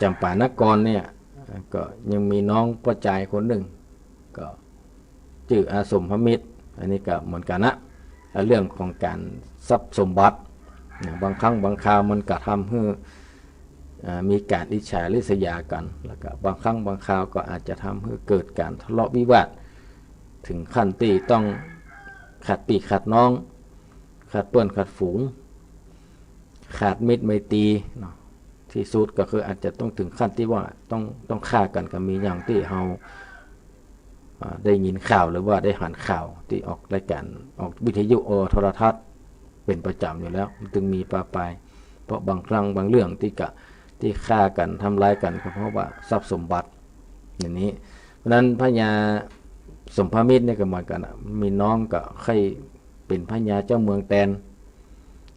จำปานครเนี่ย ก็ยังมีน้องป้อจายคนนึ่ง ก็จื้ออาสมภมิตร อันนี้ก็เหมือนกั๋นนะ อ่ะ เรื่องของก๋านทรัพย์สมบัตินะ บางครั้งบางคราวมันก็ทำหื้อ อ่า มีก๋านอิจฉาริษยากั๋น แล้วก็บางครั้งบางคราวก็อาจจะทำหื้อเกิดก๋านทะเลาะวิวาท ถึงขั้นตี้ต้องขาดปี้ขาดน้อง ขาดเปื้อนขาดฝูง ขาดมิตรไมตรีเนาะ ตี้สุดก็คืออาจจะต้องเถิงขั้นตี้ว่าต้อง ต้องฆ่ากั๋น ก็มีอย่างตี้เฮา อ่า ได้ยินข่าวหรือว่าได้หันข่าวตี้ออกรายก๋าน ออกวิทยุ ออกโทรทัศน์เป๋นประจ๋ำอยู่แล้ว มันจึงมีปะปาย เพราะบางครั้งบางเรื่องตี้กะ ตี้ฆ่ากั๋น ทำร้ายกั๋น ก็เพราะว่าทรัพย์สมบัติอย่างนี้ เพราะฉะนั้นพญาสมภมิตรเนี่ยก็เหมือนกั๋นอะ มีน้องก็ใค่เป๋นพญาเจ้าเมืองแตน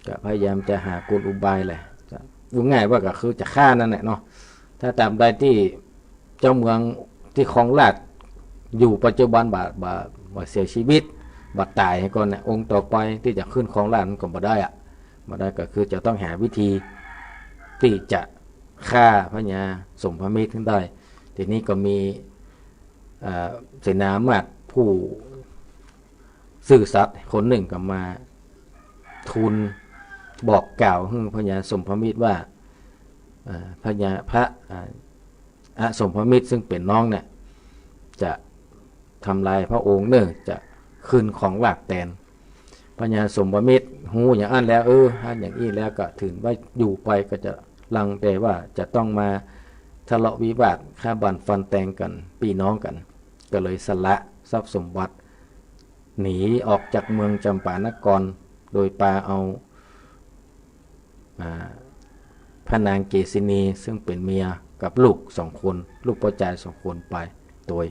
ก็พยายามจะหากลอุบายแหละ จะ ว่าง่ายว่าก็คือจะฆ่านั่นแหละเนาะ ถ้าตราบใดตี้เจ้าเมืองตี้ครองราชย์อยู่ปัจจุบันบ่ บ่ บ่เสียชีวิต บ่ต๋ายก่อนเนี่ย องค์ต่อไปตี้จะขึ้นครองราชย์มันก็บ่ได้อะ บ่ได้ ก็คือจะต้องหาวิธีตี้จะฆ่าพญาสมภมิตรให้ได้ ทีนี้ก็มี อ่า เสนามาตย์ผู้ซื่อสัตย์คนนึ่งก็มาทูลบอกกล่าวหื้อพญาสมภมิตรว่า อ่า พญา พระ อ่า อสมภมิตรซึ่งเป๋นน้องเนี่ย จะทำลายพระองค์เน่อ จะขึ้นครองราชย์แตน พญาสมภมิตรฮู้อย่างอั้นแล้ว เออ ถ้าอย่างอี้แล้วก็ถือว่าอยู่ไปก็จะลังแต่ว่าจะต้องมาทะเลาะวิวาท ฆ่าบั่นฟันแตงกั๋น ปี้น้องกั๋น ก็เลยสละทรัพย์สมบัติ หนีออกจากเมืองจำปานคร โดยปาเอา อ่า พระนางเกสินีซึ่งเป๋นเมียกับลูกสองคน ลูกป้อจายสองคนไปโตย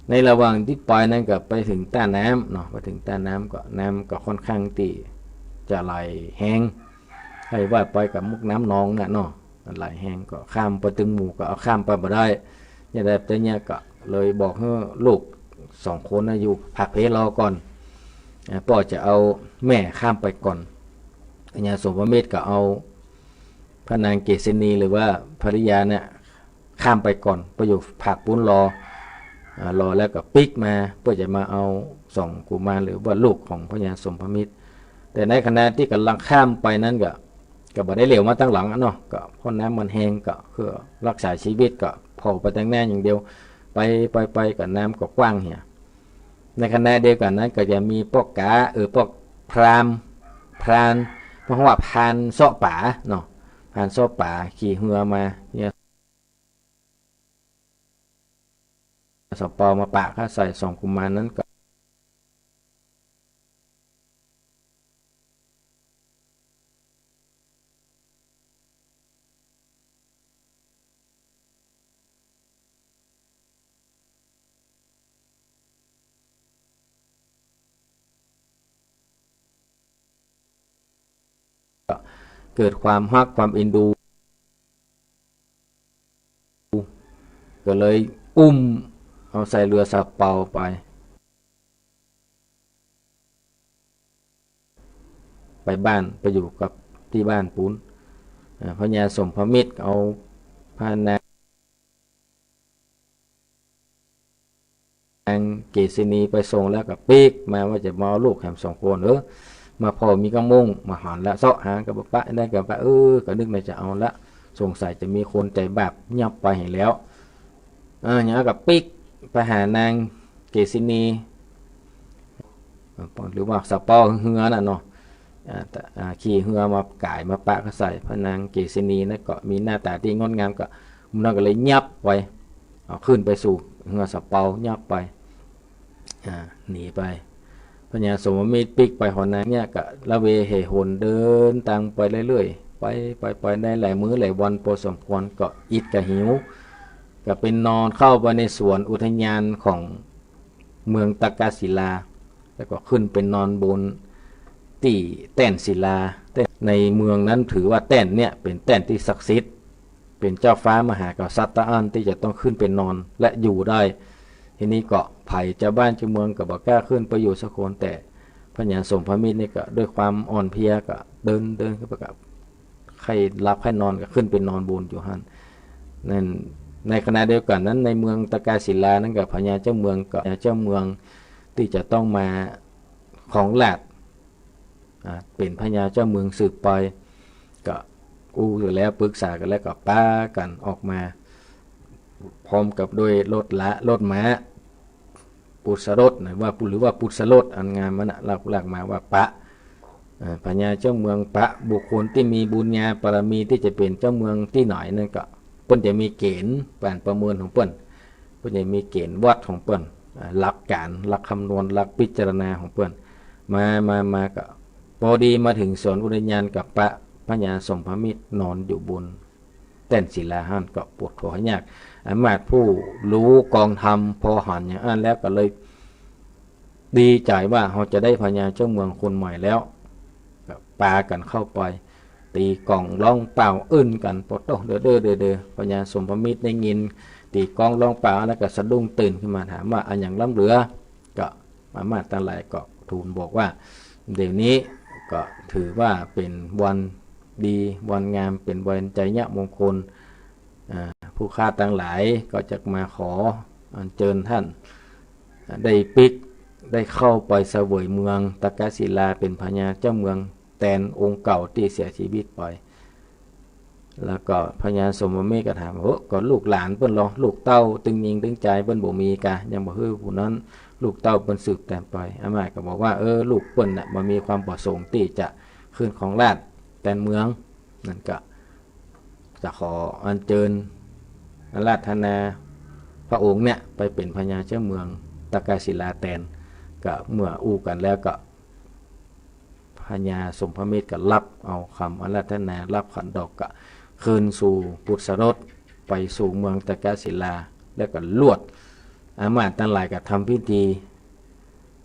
ในระหว่างตี้ไปนั้นก็ไปเถิงต้าน้ำเนาะ ไปเถิงต้าน้ำก็ น้ำก็ค่อนข้างตี้จะไหลแฮง ใค่ว่าไปกับมุกน้ำนองน่ะเนาะ มันไหลแฮงก็ข้ามไป ตึงหมู่ก็เอาข้ามไปบ่ได้ เนี่ยแหละ แต่เนี่ยก็เลยบอกหื้อลูกสองคนน่ะอยู่พักเพลรอก่อน อ่า ป้อจะเอาแม่ข้ามไปก่อน พญาสมภมิตรก็เอาพระนางเกสินีหรือว่าภริยาเนี่ยข้ามไปก่อน ไปอยู่พักปู๊นรอ อ่า รอแล้วก็ปิ๊กมา เปื้อจะมาเอาสองกุมารหรือว่าลูกของพญาสมภมิตร แต่ในขณะตี้ก่ำลังข้ามไปนั้นก็ ก็บ่ได้เหลียวมาตังหลังอะเนาะ ก็เพราะน้ำมันแฮง ก็เพื่อรักษาชีวิต ก็ผ่อไปตังหน้าอย่างเดียว ไป ไป ไป ก็น้ำก็กว้างเหีย ในขณะเดียวกั๋นนั้นก็จะมีป้อก๋า เออ ป้อพราหมณ์ พราน เพราะว่าพรานเซาะป๋าเนาะ พรานเซาะป๋าขี่เฮือมาเนี่ย สะเปามาปะข้าใส่สองกุมารนั้นก็ เกิดความฮักความเอ็นดู ก็เลยอุ้มเอาใส่เฮือสะเปาไป ไปบ้าน ไปอยู่กับตี้บ้านปู๊น อ่า พญาสมภมิตรเอาพระนาง นางเกสินีไปส่งแล้วก็ปิ๊กมาว่าจะมาเอาลูกแหมสองคน เออ มาผ่อมีก้าโมง มาหันละเซาะหาก็บ่ปะ ได้ก็ปะ เออ ก็นึกในใจ๋เอาละ สงสัยจะมีคนใจ๋บาปยับไปหั้นแล้ว เออ อย่างนั้นก็ปิ๊กไปหานางเกสินี หรือว่าสะเปาเฮือน่ะเนาะ อ่า แต่ อ่า ขี่เฮือมาก๋ายมาปะข้าใส่ พระนางเกสินีนั้นก็มีหน้าต๋าตี้งดงาม ก็ มันก็เลยยับไป เอาขึ้นไปสู่เฮือสะเปา ยับไป อ่า หนีไป พญาสมภมิตรปิ๊กไปหอนางเนี่ยก็ละเวเหหนเดินตางไปเรื่อยๆ ไป ไป ไปได้หลายมื้อหลายวันพอสมควร ก็อิดก็หิว ก็ไปนอนเข้าไปในสวนอุทยานของเมืองตากศิลา แล้วก็ขึ้นไปนอนบนตี้แต้นศิลา แต้น ในเมืองนั้นถือว่าแต้นเนี่ยเป๋นแต้นตี้ศักดิ์สิทธิ์ เป๋นเจ้าฟ้ามหากษัตริย์ตะอั้นตี้จะต้องขึ้นไปนอนและอยู่ได้ ทีนี้ก็ใผเจ้าบ้านเจ้าเมืองก็บ่กล้าขึ้นไปอยู่สักคน แต่พญาสมภมิตรนี่ก็ด้วยความอ่อนเพลียก็เดิน เดินขึ้นไปก็ใค่หลับใค่นอนก็ขึ้นไปนอนบนอยู่หั้น นั่น ในขณะเดียวกั๋นนั้นในเมืองตากศิลานั้นก็พญาเจ้าเมืองก็ พญาเจ้าเมืองตี้จะต้องมาครองราชย์ อ่า เป๋นพญาเจ้าเมืองสืบไป ก็อู้กั๋นแล้วปรึกษากั๋นแล้วก็ปากั๋นออกมา พร้อมกับด้วยรถละ รถม้า ปุสรถนะ ว่า หรือว่าปุสรถอันงามมันน่ะ ลาก ลากมาว่าปะ อ่า พญาเจ้าเมืองปะบุคคลตี้มีบุญญาปารมีตี้จะเป๋นเจ้าเมืองตี้ไหนนั้นก็ เปิ้นจะมีเก๋ณฑ์ก๋านประเมินของเปิ้น เปิ้นจะมีเก๋ณฑ์วัดของเปิ้น อ่า หลักก๋าน หลักคำนวณ หลักพิจารณาของเปิ้น มา มา มาก็ ปอดีมาเถิงสวนอุทยานก็ปะพญาสมภมิตรนอนอยู่บนแต้นศิลาหั้น ก็ปวดหัวยาก อามาตย์ผู้ฮู้กองธรรมปอหันอย่างอั้นแล้วก็เลย ดีใจ๋ว่าเฮาจะได้พญาเจ้าเมืองคนใหม่แล้ว ก็ปากั๋นเข้าไป ตี๋ก้องร้องเป่าอึ้นกั๋น ปะโต๊ะ เด้อ เด้อ เด้อ เด้อ พญาสมภมิตรได้ยิน ตี๋ก้องร้องเป่าแล้วก็สะดุ้งตื่นขึ้นมาถามว่า อะหยังล้ำเหลือ ก็อามาตย์ตังหลายก็ทูลบอกว่า เดี๋ยวนี้ก็ถือว่าเป๋นวันดีวันงาม เป๋นวันชัยมงคล อ่า ผู้ข้าตังหลายก็จะมาขออัญเจิญต้าน ได้ปิ๊ก ได้เข้าไปเสวยเมืองตะกศิลา เป๋นพญาเจ้าเมืองแตนองค์เก่าตี้เสียชีวิตไป แล้วก็พญาสมภมิตรก็ถาม โห ก็ลูกหลานเปิ้นลอ ลูกเต้าตึงญิงตึงจายเปิ้นบ่มีกา ยังบ่หื้อผู้นั้น ลูกเต้าเปิ้นสืบแตนไป อามาตย์ก็บอกว่า เออ ลูกเปิ้นน่ะบ่มีความประสงค์ตี้จะขึ้นครองราชย์แตนเมือง นั้นก็ จะขออัญเจิญอาราธนาพระองค์เนี่ยไปเป๋นพญาเจ้าเมืองตะกศิลาแตน ก็เมื่ออู้กั๋นแล้วก็ พญาสมภมิตรก็ฮับเอากำอาราธนา ฮับขันดอกก็คืนสู่ปุตสรส ไปสู่เมืองตะกศิลา แล้วก็ลวด อามาตย์ตังหลายก็ทำพิธี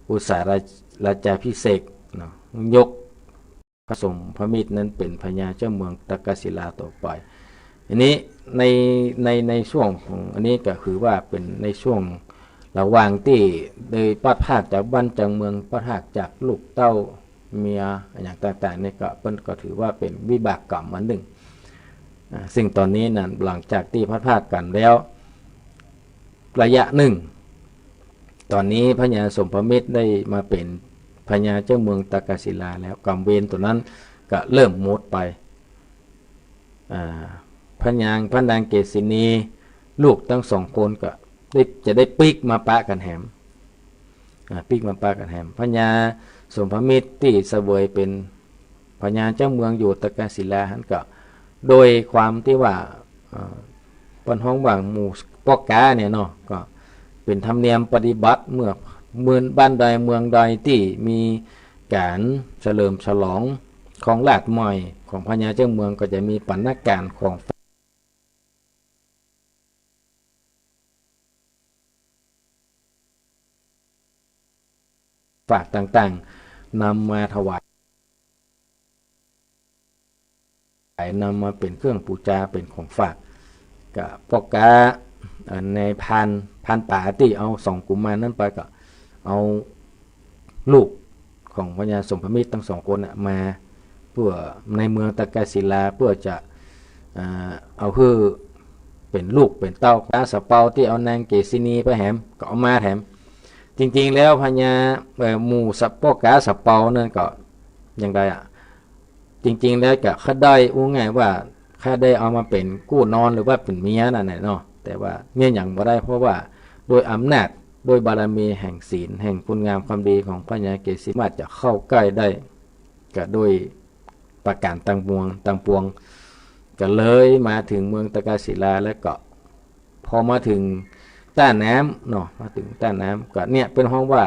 อุสสาราชาภิเษกเนาะ ยก พระสมภมิตรนั้นเป๋นพญาเจ้าเมืองตะกศิลาต่อไป อันนี้ใน ใน ในช่วงของอันนี้ก็คือว่าเป๋นในช่วงระหว่างตี้ได้พลัดพรากจากบ้านจากเมือง พลัดพรากจากลูกเต้าเมียอะหยังต่างๆ นี่ก็เปิ้นก็ถือว่าเป๋นวิบากกรรมอันนึ่ง อ่า ซึ่งต๋อนนี้นั้นหลังจากตี้พลัดพรากกั๋นแล้ว ระยะนึ่ง ต๋อนนี้พญาสมภมิตรได้มาเป๋นพญาเจ้าเมืองตะกศิลาแล้ว กรรมเวรตั๋วนั้นก็เริ่มหมดไป อ่า พญา พระนางเกสินี ลูกตึงสองคนก็ได้ จะได้ปิ๊กมาปะกั๋นแหม อ่า ปิ๊กมาปะกั๋นแหม พญาสมภมิตรตี้เสวยเป๋น พญาเจ้าเมืองอยู่ตะกศิลาหั้นก็ โดยความตี้ว่า เอ่อ เปิ้นฮ้องว่าหมู่ป้อก๊าเนี่ยเนาะ ก็เป๋นธรรมเนียมปฏิบัติ เมื่อเมืองบ้านใดเมืองใดตี้มีก๋านเฉลิมฉลองครองราชย์ใหม่ของพญาเจ้าเมือง ก็จะมีบรรณาการของ ฝากต่างๆ นำมาถวาย นำมาเป๋นเครื่องปู๋จา เป๋นของฝาก ก็ป้อก๊า เอ่อ ในพราน พรานป่าตี้เอาสองกุมารนั้นไป ก็เอาลูกของพญาสมภมิตรตึงสองคนน่ะมา เปื้อในเมืองตะกศิลา เปื้อจะ อ่า เอาหื้อเป๋นลูกเป๋นเต้า ก๊าสะเปาตี้เอานางเกสินีไปแหม ก็เอามาแถม จริงๆ แล้วพญา เอ่อ หมู่สะ ป้อก๊าสะเปานั้นก็ อย่างใดอะ จริงๆ แล้วก็ข้าได้อู้ง่ายว่าข้าได้เอามาเป๋นกู้นอนหรือว่าเป๋นเมียนั่นแหละเนาะ แต่ว่าเมียหยังบ่ได้ เพราะว่าด้วยอำนาจ ด้วยบารมีแห่งศีล แห่งคุณงามความดีของพญาเกสินี สามารถจะเข้าใก้ได้ ก็ด้วยประก๋านตังปวง ตังปวง ก็เลยมาเถิงเมืองตะกศิลา แล้วก็ พอมาเถิงต้าน้ำเนาะ มาเถิงต้าน้ำ ก็เนี่ยเปิ้นฮ้องว่า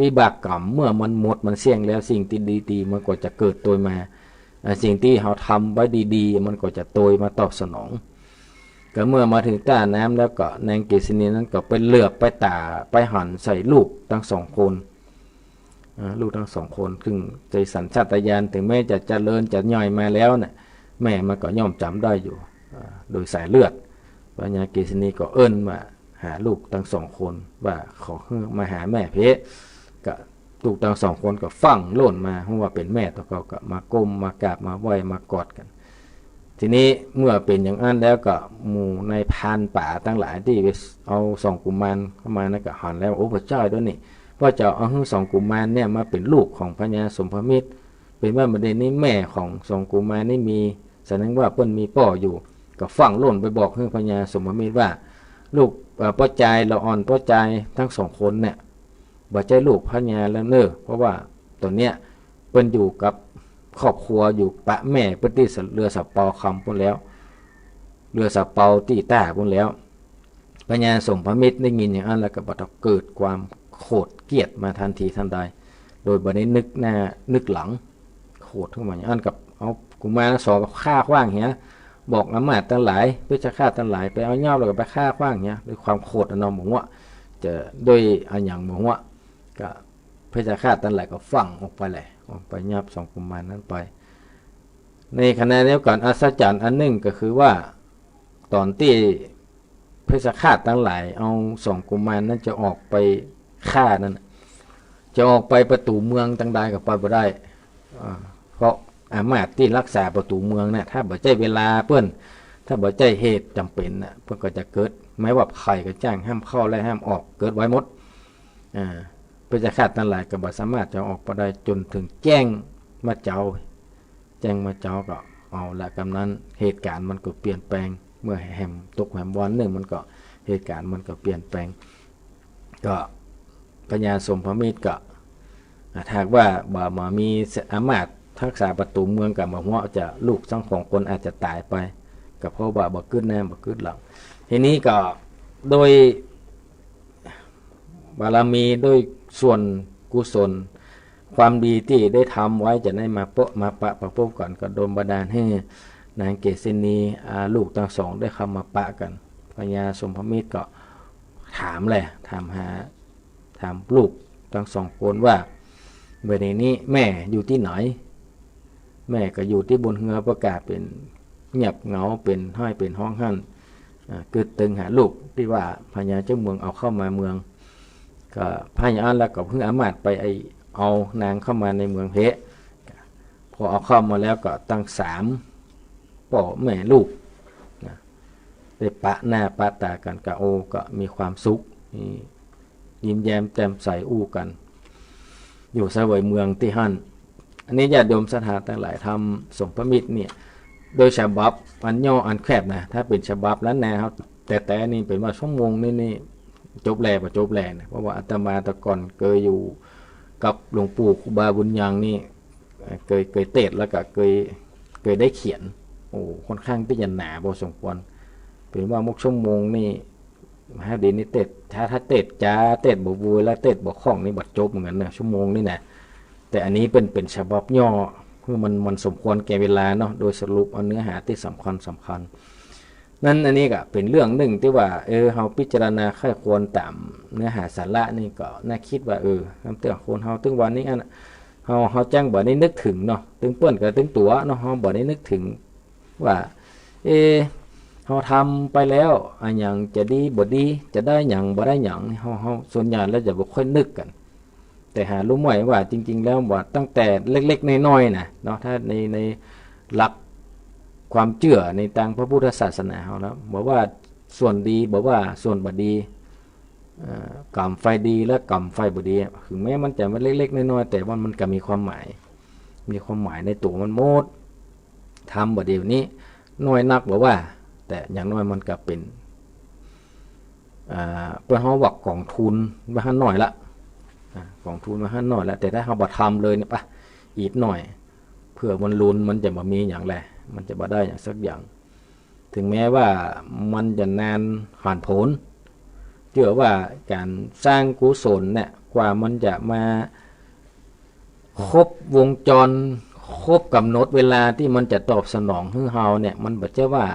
วิบากกรรมเมื่อมันหมดมันเสี้ยงแล้ว สิ่งตี้ดีๆ มันก็จะเกิดตวยมา อ่า สิ่งตี้เฮาทำไว้ดีๆ มันก็จะตวยมาตอบสนอง ก็เมื่อมาเถิงต้าน้ำแล้วก็นางเกสินีนั้นก็ไปเหลือบไปต๋าไปหันใส่ลูกตึงสองคน อ่า ลูกตึงสองคน ซึ่งโดยสัญชาตญาณ ถึงแม้จะเจริญจะใหญ่มาแล้วเนี่ย แม่มันก็ย่อมจ๋ำได้อยู่ อ่า โดยสายเลือด พญาเกสินีก็เอิ้นมาหาลูกตึงสองคนว่า ขอหื้อมาหาแม่เพะ ก็ลูกตึงสองคนก็ฟั่งโล่นมา ฮู้ว่าเป๋นแม่ตั๋วเก่า ก็มาก้มมากราบมาไหว้มากอดกั๋น ทีนี้เมื่อเป๋นอย่างอั้นแล้วก็หมู่นายพรานป่าตังหลายตี้เอาสองกุมารเข้ามานั้นก็หันแล้ว โอ้ บ่ใจ้ตวยนี่ ว่าจะเอาหื้อสองกุมารเนี่ยมาเป๋นลูกของพญาสมภมิตร เป๋นว่าบ่าเดี่ยวนี้แม่ของสองกุมารนี่มี แสดงว่าเปิ้นมีป้ออยู่ ก็ฟั่งโล่นไปบอกหื้อพญาสมภมิตรว่า ลูก เอ่อ ป้อจายละอ่อน ป้อจายตึงสองคนเนี่ย บ่ใจ้ลูกพญาแล้วเน่อ เพราะว่าต๋อนเนี้ยเปิ้นอยู่กับ ครอบครัวอยู่ปะแม่เปิ้นตี้เรือสะเปาคำปู้นแล้ว เรือสะเปาตี้ต้าปู้นแล้ว พญาสมภมิตรได้ยินอย่างนั้นแล้วก็บ่าเกิดความโขดเกลียดมาทันทีทันใด โดยบ่ได้นึกหน้านึกหลัง โขดขึ้นมาอย่างนั้นกับเอากุมารทั้งสองก็ฆ่าขว้างเหีย บอกอำมาตย์ตังหลาย เพชฌฆาตตังหลาย ไปเอายอบแล้วก็ไปฆ่าขว้างเหีย ด้วยความโขดอะเนาะ บ่ฮู้ว่าจะด้วยอะหยัง บ่ฮู้ว่า ก็เพชฌฆาตตังหลายก็ฟั่งออกไปแหละ ออกไปยอบสองกุมารนั้นไป ในขณะเดียวกันอัศจรรย์อันหนึ่งก็คือว่า ต๋อนตี้เพชฌฆาตตังหลายเอาสองกุมารนั้นจะออกไปฆ่านั้น จะออกไปประตู๋เมืองตังใดก็ไปบ่ได้ อ่า เพราะอำมาตย์ตี้ฮักษาประตู๋เมืองน่ะ ถ้าบ่ใจ้เวลาเปิ้น ถ้าบ่ใจ้เหตุจ๋ำเป๋นน่ะ เปิ้นก็จะเกิด แม้ว่าใผก็จ้าง ห้ามเข้าและห้ามออก เกิดไว้หมด อ่า เพชฌฆาตตังหลายก็บ่สามารถจะออกไปได้จ๋นเถิงแจ้งมาเจ๊า แจ้งมาเจ๊าก็เอาละ กำนั้นเหตุก๋ารณ์มันก็เปลี่ยนแปลง เมื่อแหมตกแหมวันนึ่งมันก็เหตุก๋ารณ์มันก็เปลี่ยนแปลง ก็พญาสมภมิตรก็ อ่า ถ้าหากว่าบ่ บ่มีอำมาตย์ฮักษาประตู๋เมืองก็บ่ฮู้ว่าจะลูกตังสองคนอาจจะต๋ายไป ก็เพราะว่าบ่กึ๊ดหน้าบ่กึ๊ดหลัง ทีนี้ก็โดย บารมีด้วยส่วนกุศล ความดีตี้ได้ทำไว้จะได้มาเปะ มาปะ ประพบกั๋น ก็โดนบันดาลหื้อนางเกสินี อ่า ลูกตังสองได้เข้ามาปะกั๋น พญาสมภมิตรก็ถามแหละ ถามหา ถามลูกตังสองคนว่า บ่าเดี๋ยวนี้แม่อยู่ตี้ไหน แม่ก็อยู่ตี้บนเฮือ ประกาศเป๋นเงียบเหงา เป๋นไห้เป๋นฮ้องหั้น อ่า กึ๊ดตึงหาลูกตี้ว่าพญาเจ้าเมืองเอาเข้ามาเมือง ก็พญาอั้นแล้วก็หื้ออำมาตย์ไปไอ้เอานางเข้ามาในเมืองเพ พอเอาเข้ามาแล้วก็ตังสามป้อแม่ลูกนะ ได้ปะหน้าปะต๋ากั๋นก็ โอ้ ก็มีความสุข นี่ ยิ้มแย้มแจ่มใสอู้กั๋น อยู่เสวยเมืองตี้หั้น อันนี้ญาติโยมศรัทธาตังหลาย ธรรมสมภมิตรเนี่ย โดยฉบับอันย่ออันแคบนะ ถ้าเป๋นฉบับล้านนาเฮาแต๊ๆ นี่เป๋นว่าชั่วโมงนึ่งนี่จบแลบ่จบแลนะ เพราะว่าอาตมาแต่ก่อนเกยอยู่กับหลวงปู่ครูบาบุญยังนี่ เกย เกยเตสน์แล้วก็เกย เกยได้เขียน โอ้ ค่อนข้างตี้จะหนาพอสมควร เป๋นว่ามุกชั่วโมงนี่ ฮะ เดี๋ยวนี้เตสน์ ถ้า ถ้าเตสน์จ๋า เตสน์บ่โวยและเตสน์บ่คล่องนี่บ่จบเหมือนกั๋นนะ ชั่วโมงนี่นะ แต่อันนี้เป๋น เป๋นฉบับย่อ คือมัน มันสมควรแก่เวลาเนาะ โดยสรุปเอาเนื้อหาตี้สำคัญสำคัญ นั้นอันนี้ก็เป๋นเรื่องนึ่งตี้ว่า เออ เฮาพิจารณาใคร่ครวญต๋ามเนื้อหาสาระนี่ก็น่าคิดว่า เออ น้ำเตื้อคนเฮาตึงวันนี้อัน เฮา เฮาจั้งบ่ได้นึกเถิงเนาะ ตึงเปิ้นก็ตึงตั๋วเนาะ เฮาบ่ได้นึกเถิงว่า เอ เฮาทำไปแล้ว อะหยังจะดีบ่ดี จะได้หยังบ่ได้หยัง เฮา เฮาส่วนใหญ่แล้วจะบ่ค่อยนึกกั๋น แต่หาฮู้ไหมว่าจริงๆ แล้วว่าตั้งแต่เล็กๆ น้อยๆ นะเนาะ ถ้าใน ในหลักความเจื้อในตางพระพุทธศาสนาเฮาแล้ว บ่ว่าส่วนดี บ่ว่าส่วนบ่ดี เอ่อ ก๋รรมฝ่ายดีและก๋รรมฝ่ายบ่ดีอะ ถึงแม้มันจะมาเล็กๆ น้อยๆ แต่ว่ามันก็มีความหมาย มีความหมายในตั๋วมันหมด ทำบ่าเดี๋ยวนี้ น้อยนักบ่ว่า แต่อย่างน้อยมันก็เป๋น อ่า เปิ้นฮ้องว่ากองทุนไว้หั้นหน้อยละ อ่า กองทุนไว้หั้นหน้อยละ แต่ถ้าเฮาบ่ทำเลยเนี่ย ปะ อีกหน้อย เผื่อมันลุน มันจะบ่มีหยังแล มันจะบ่ได้หยังสักอย่าง ถึงแม้ว่ามันจะนานหันผล เจื้อว่าก๋านสร้างกุศลเนี่ย กว่ามันจะมาครบวงจร ครบก๋ำหนดเวลาตี้มันจะตอบสนองหื้อเฮาเนี่ย มันบ่ใจ้ว่า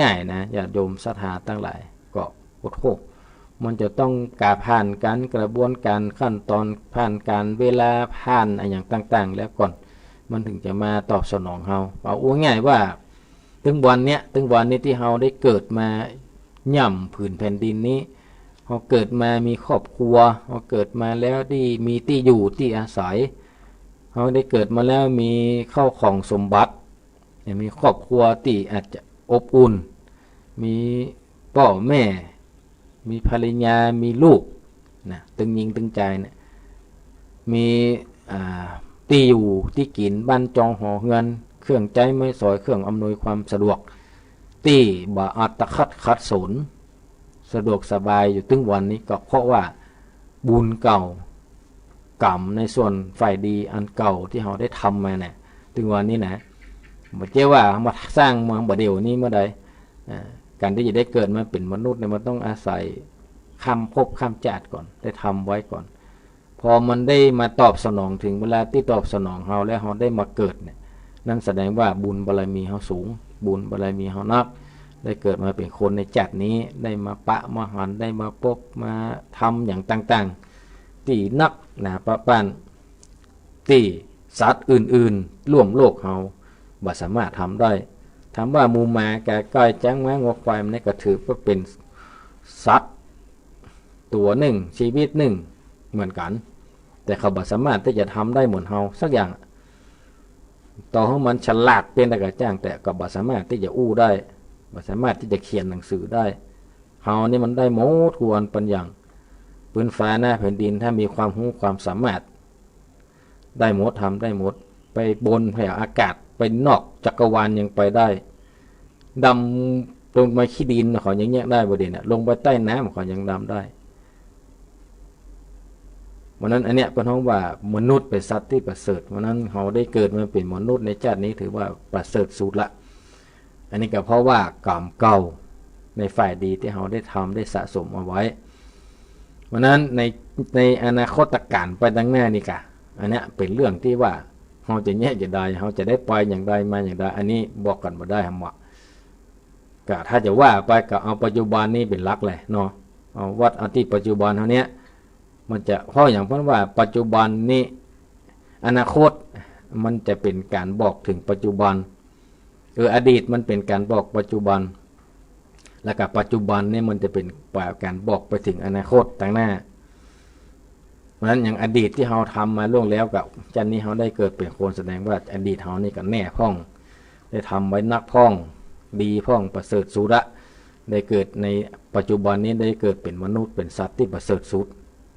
ง่ายๆ นะ ญาติโยมศรัทธาตังหลาย ก็อดทน มันจะต้องกาผ่านก๋านกระบวนก๋านขั้นต๋อน ผ่านก๋านเวลา ผ่านอะหยังต่างๆ แล้วก่อน มันถึงจะมาตอบสนองเฮา เอาอู้ง่ายว่า ตึงวันเนี้ย ตึงวันนี้ตี้เฮาได้เกิดมาย่ำผืนแผ่นดินนี้ เฮาเกิดมามีครอบครัว เฮาเกิดมาแล้วได้มีตี้อยู่ตี้อาศัย เฮาได้เกิดมาแล้วมีข้าวของสมบัติ มีครอบครัวตี้อาจจะอบอุ่น มีป้อแม่ มีภรรยา มีลูกนะ ตึงญิงตึงจายเนี่ย มี อ่า ตี้อยู่ตี้กิ๋น บ้านจองหอเฮือน เครื่องใจ๊ไม้สอย เครื่องอำนวยความสะดวก ตี้บ่อาจจะขัด ขัดสน สะดวกสบายอยู่ตึงวันนี้ ก็เพราะว่าบุญเก่า ก๋รรมในส่วนฝ่ายดีอันเก่าตี้เฮาได้ทำมาเนี่ย ตึงวันนี้นะ บ่ใจ้ว่ามาสร้างมาบ่าเดี่ยวนี้เมื่อใด อ่า ก๋านตี้จะได้เกิดมาเป๋นมนุษย์เนี่ย มันต้องอาศัยข้ามภพข้ามจาติก่อน ได้ทำไว้ก่อน พอมันได้มาตอบสนอง เถิงเวลาตี้ตอบสนองเฮาแล้ว เฮาได้มาเกิดเนี่ย นั่นแสดงว่าบุญบารมีเฮาสูง บุญบารมีเฮานัก ได้เกิดมาเป๋นคนในจาตินี้ ได้มาปะมาหัน ได้มาปบมาทำอย่างต่างๆ ตี้นักหนาปะป๊าน ตี้สัตว์อื่นๆ ร่วมโลกเฮาบ่สามารถทำได้ ถามว่าหมูหมากาก้อยจ๊างม้างัวควาย มันนี่ก็ถือว่าเป๋นสัตว์ตั๋วนึ่ง ชีวิตนึ่งเหมือนกั๋น แต่เขาบ่สามารถตี้จะทำได้เหมือนเฮาสักอย่าง ต่อหื้อมันฉลาดเป๋นใดก็จ้าง แต่ก็บ่สามารถตี้จะอู้ได้ บ่สามารถตี้จะเขียนหนังสือได้ เฮานี่มันได้หมดกู้อันปัญญา ปื๊นฟ้าหน้าแผ่นดิน ถ้ามีความฮู้ความสามารถ ได้หมด ทำได้หมด ไปบนแผ่อากาศ ไปนอกจักรวาลยังไปได้ ดำลงไปขี้ดินเขายังแยกได้บ่เด่นน่ะ ลงไปใต้น้ำเขายังดำได้ เพราะนั้นอันเนี้ยเปิ้นฮ้องว่ามนุษย์เป๋นสัตว์ตี้ประเสริฐ เพราะนั้นเฮาได้เกิดมาเป๋นมนุษย์ในจาตินี้ถือว่าประเสริฐสุดละ อันนี้ก็เพราะว่ากรรมเก่าในฝ่ายดีตี้เฮาได้ทำได้สะสมเอาไว้ เพราะนั้นใน ในอนาคตกาลไปตังหน้านี่กะ อันเนี้ยเป๋นเรื่องตี้ว่าเฮาจะแยะจะใด เฮาจะได้ไปอย่างใดมาอย่างใด อันนี้บอกกั๋นบ่ได้หำว่า ก็ถ้าจะว่าไปก็เอาปัจจุบันนี้เป๋นหลักเลยเนาะ เอาวัดเอาตี้ปัจจุบันเฮาเนี้ย มันจะ เพราะอย่างเปิ้นว่าปัจจุบันนี้ อนาคตมันจะเป๋นก๋านบอกเถิงปัจจุบัน เออ อดีตมันเป๋นก๋านบอกปัจจุบัน แล้วก็ปัจจุบันนี่มันจะเป๋นก๋านบอกไปเถิงอนาคตตังหน้า เพราะนั้นอย่างอดีตตี้เฮาทำมาล่วงแล้วกับจาตินี้เฮาได้เกิดเป๋นคน แสดงว่าอดีตเฮานี่ก็แน่พ่อง ได้ทำไว้นักพ่อง ดีพ่อง ประเสริฐสุดละ ได้เกิดในปัจจุบันนี้ ได้เกิดเป๋นมนุษย์ เป๋นสัตว์ตี้ประเสริฐสุด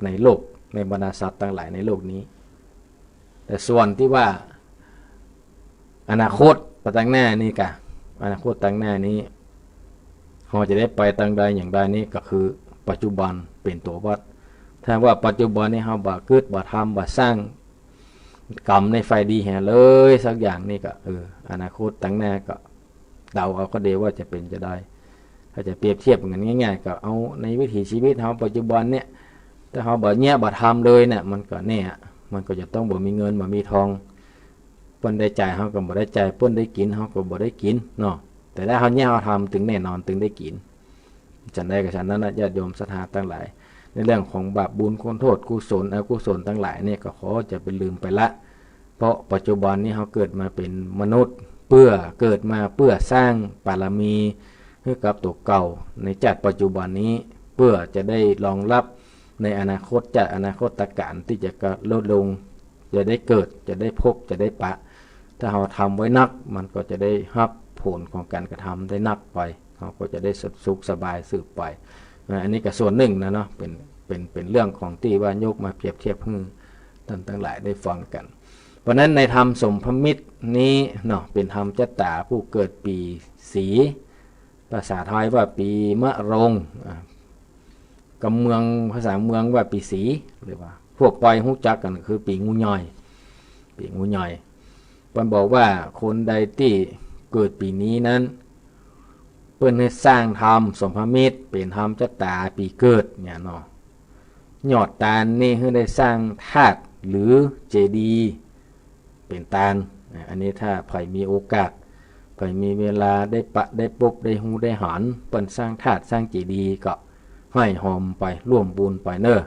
ในโลก ในบรรดาสัตว์ตังหลายในโลกนี้ แต่ส่วนตี้ว่าอนาคตไปตังหน้านี่กะ อนาคตตังหน้านี้ เฮาจะได้ไปตังใดอย่างใดนี่ก็คือปัจจุบันเป๋นตั๋ววัด ถ้าว่าปัจจุบันนี้เฮาบ่กึ๊ด บ่ทำ บ่สร้างกรรมในฝ่ายดีแหเลยสักอย่างนี่ก็ เออ อนาคตตังหน้าก็เดาเอาก็เดียวว่าจะเป๋นจะใด ถ้าจะเปรียบเทียบกั๋นง่ายๆ ก็เอาในวิถีชีวิตเฮาปัจจุบันเนี่ย ถ้าเฮาบ่แยะบ่ทำเลยเนี่ย มันก็แน่อะ มันก็จะต้องบ่มีเงินบ่มีทอง เปิ้นได้จ่ายเฮาก็บ่ได้จ่าย เปิ้นได้กิ๋นเฮาก็บ่ได้กิ๋นเนาะ แต่ถ้าเฮาแยะเฮาทำ ตึงแน่นอน ตึงได้กิ๋น ฉันใดก็ฉันนั้นนะ ญาติโยมศรัทธาตังหลาย ในเรื่องของบาปบุญคุณโทษ กุศลอกุศลตังหลายเนี่ย ก็ขอจะเป๋นลืมไปละ เพราะปัจจุบันนี้เฮาเกิดมาเป๋นมนุษย์ เปื้อ เกิดมาเปื้อสร้างบารมีหื้อกับตั๋วเก่าในจาติปัจจุบันนี้ เปื้อจะได้รองรับในอนาคตจาติ อนาคตกาลตี้จะกะลดลง จะได้เกิด จะได้พบ จะได้ปะ ถ้าเฮาทำไว้นัก มันก็จะได้ฮับผลของก๋านกระทำได้นักไป เฮาก็จะได้สุขสบายสืบไป อ่า อันนี้ก็ส่วนนึ่งนะเนาะ เป๋น เป๋น เป๋นเรื่องของตี้ว่ายกมาเปรียบเทียบหื้อต้านตังหลายได้ฟังกั๋น เพราะนั้นในธรรมสมภมิตรนี้เนาะ เป๋นธรรมจัตตาผู้เกิดปี๋สี๋ ภาษาไทยว่าปี๋มะโรง อ่า กำเมือง ภาษาเมืองว่าปี๋สี๋ หรือว่าทั่วไปฮู้จักกั๋นคือปี๋งูใหญ่ ปี๋งูใหญ่ เปิ้นบอกว่าคนใดตี้เกิดปี๋นี้นั้น เปิ้นหื้อสร้างธรรมสมภมิตร เป๋นธรรมจัตตาปี๋เกิดเนี่ยเนาะ ยอดตานนี่หื้อได้สร้างธาตุหรือเจดีย์เป๋นตาน อ่า อันนี้ถ้าใผมีโอกาส ใผมีเวลาได้ปะ ได้ปบ ได้ฮู้ ได้หัน เปิ้นสร้างธาตุ สร้างเจดีย์ก็ ให้ฮอมไป ร่วมบุญไปเน่อ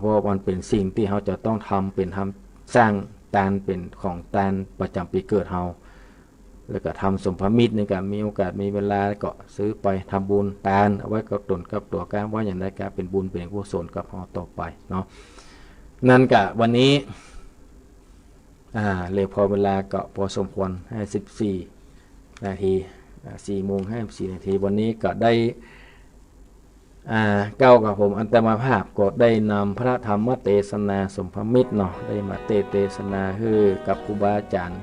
เพราะมันเป๋นสิ่งตี้เฮาจะต้องทำ เป๋นธรรมสร้างตาน เป๋นของตานประจ๋ำปี๋เกิดเฮา แล้วก็ธรรมสมภมิตรนี่ก็มีโอกาสมีเวลาก็ซื้อไปทำบุญตาน เอาไว้กับต๋นกับตั๋ว กาไว้อย่างใดก็เป๋นบุญเป๋นกุศลกับเฮาต่อไปเนาะ นั้นก็วันนี้ อ่า เหลือพอเวลาก็พอสมควร ห้าสิบสี่นาที อ่า สี่โมงห้าสิบสี่นาที วันนี้ก็ได้ อ่า เก้ากับผมอัตมาภาพก็ได้นำพระธรรมเตสนาสมภมิตรเนาะ ได้มาเตสนาหื้อกับครูบาอาจ๋ารย์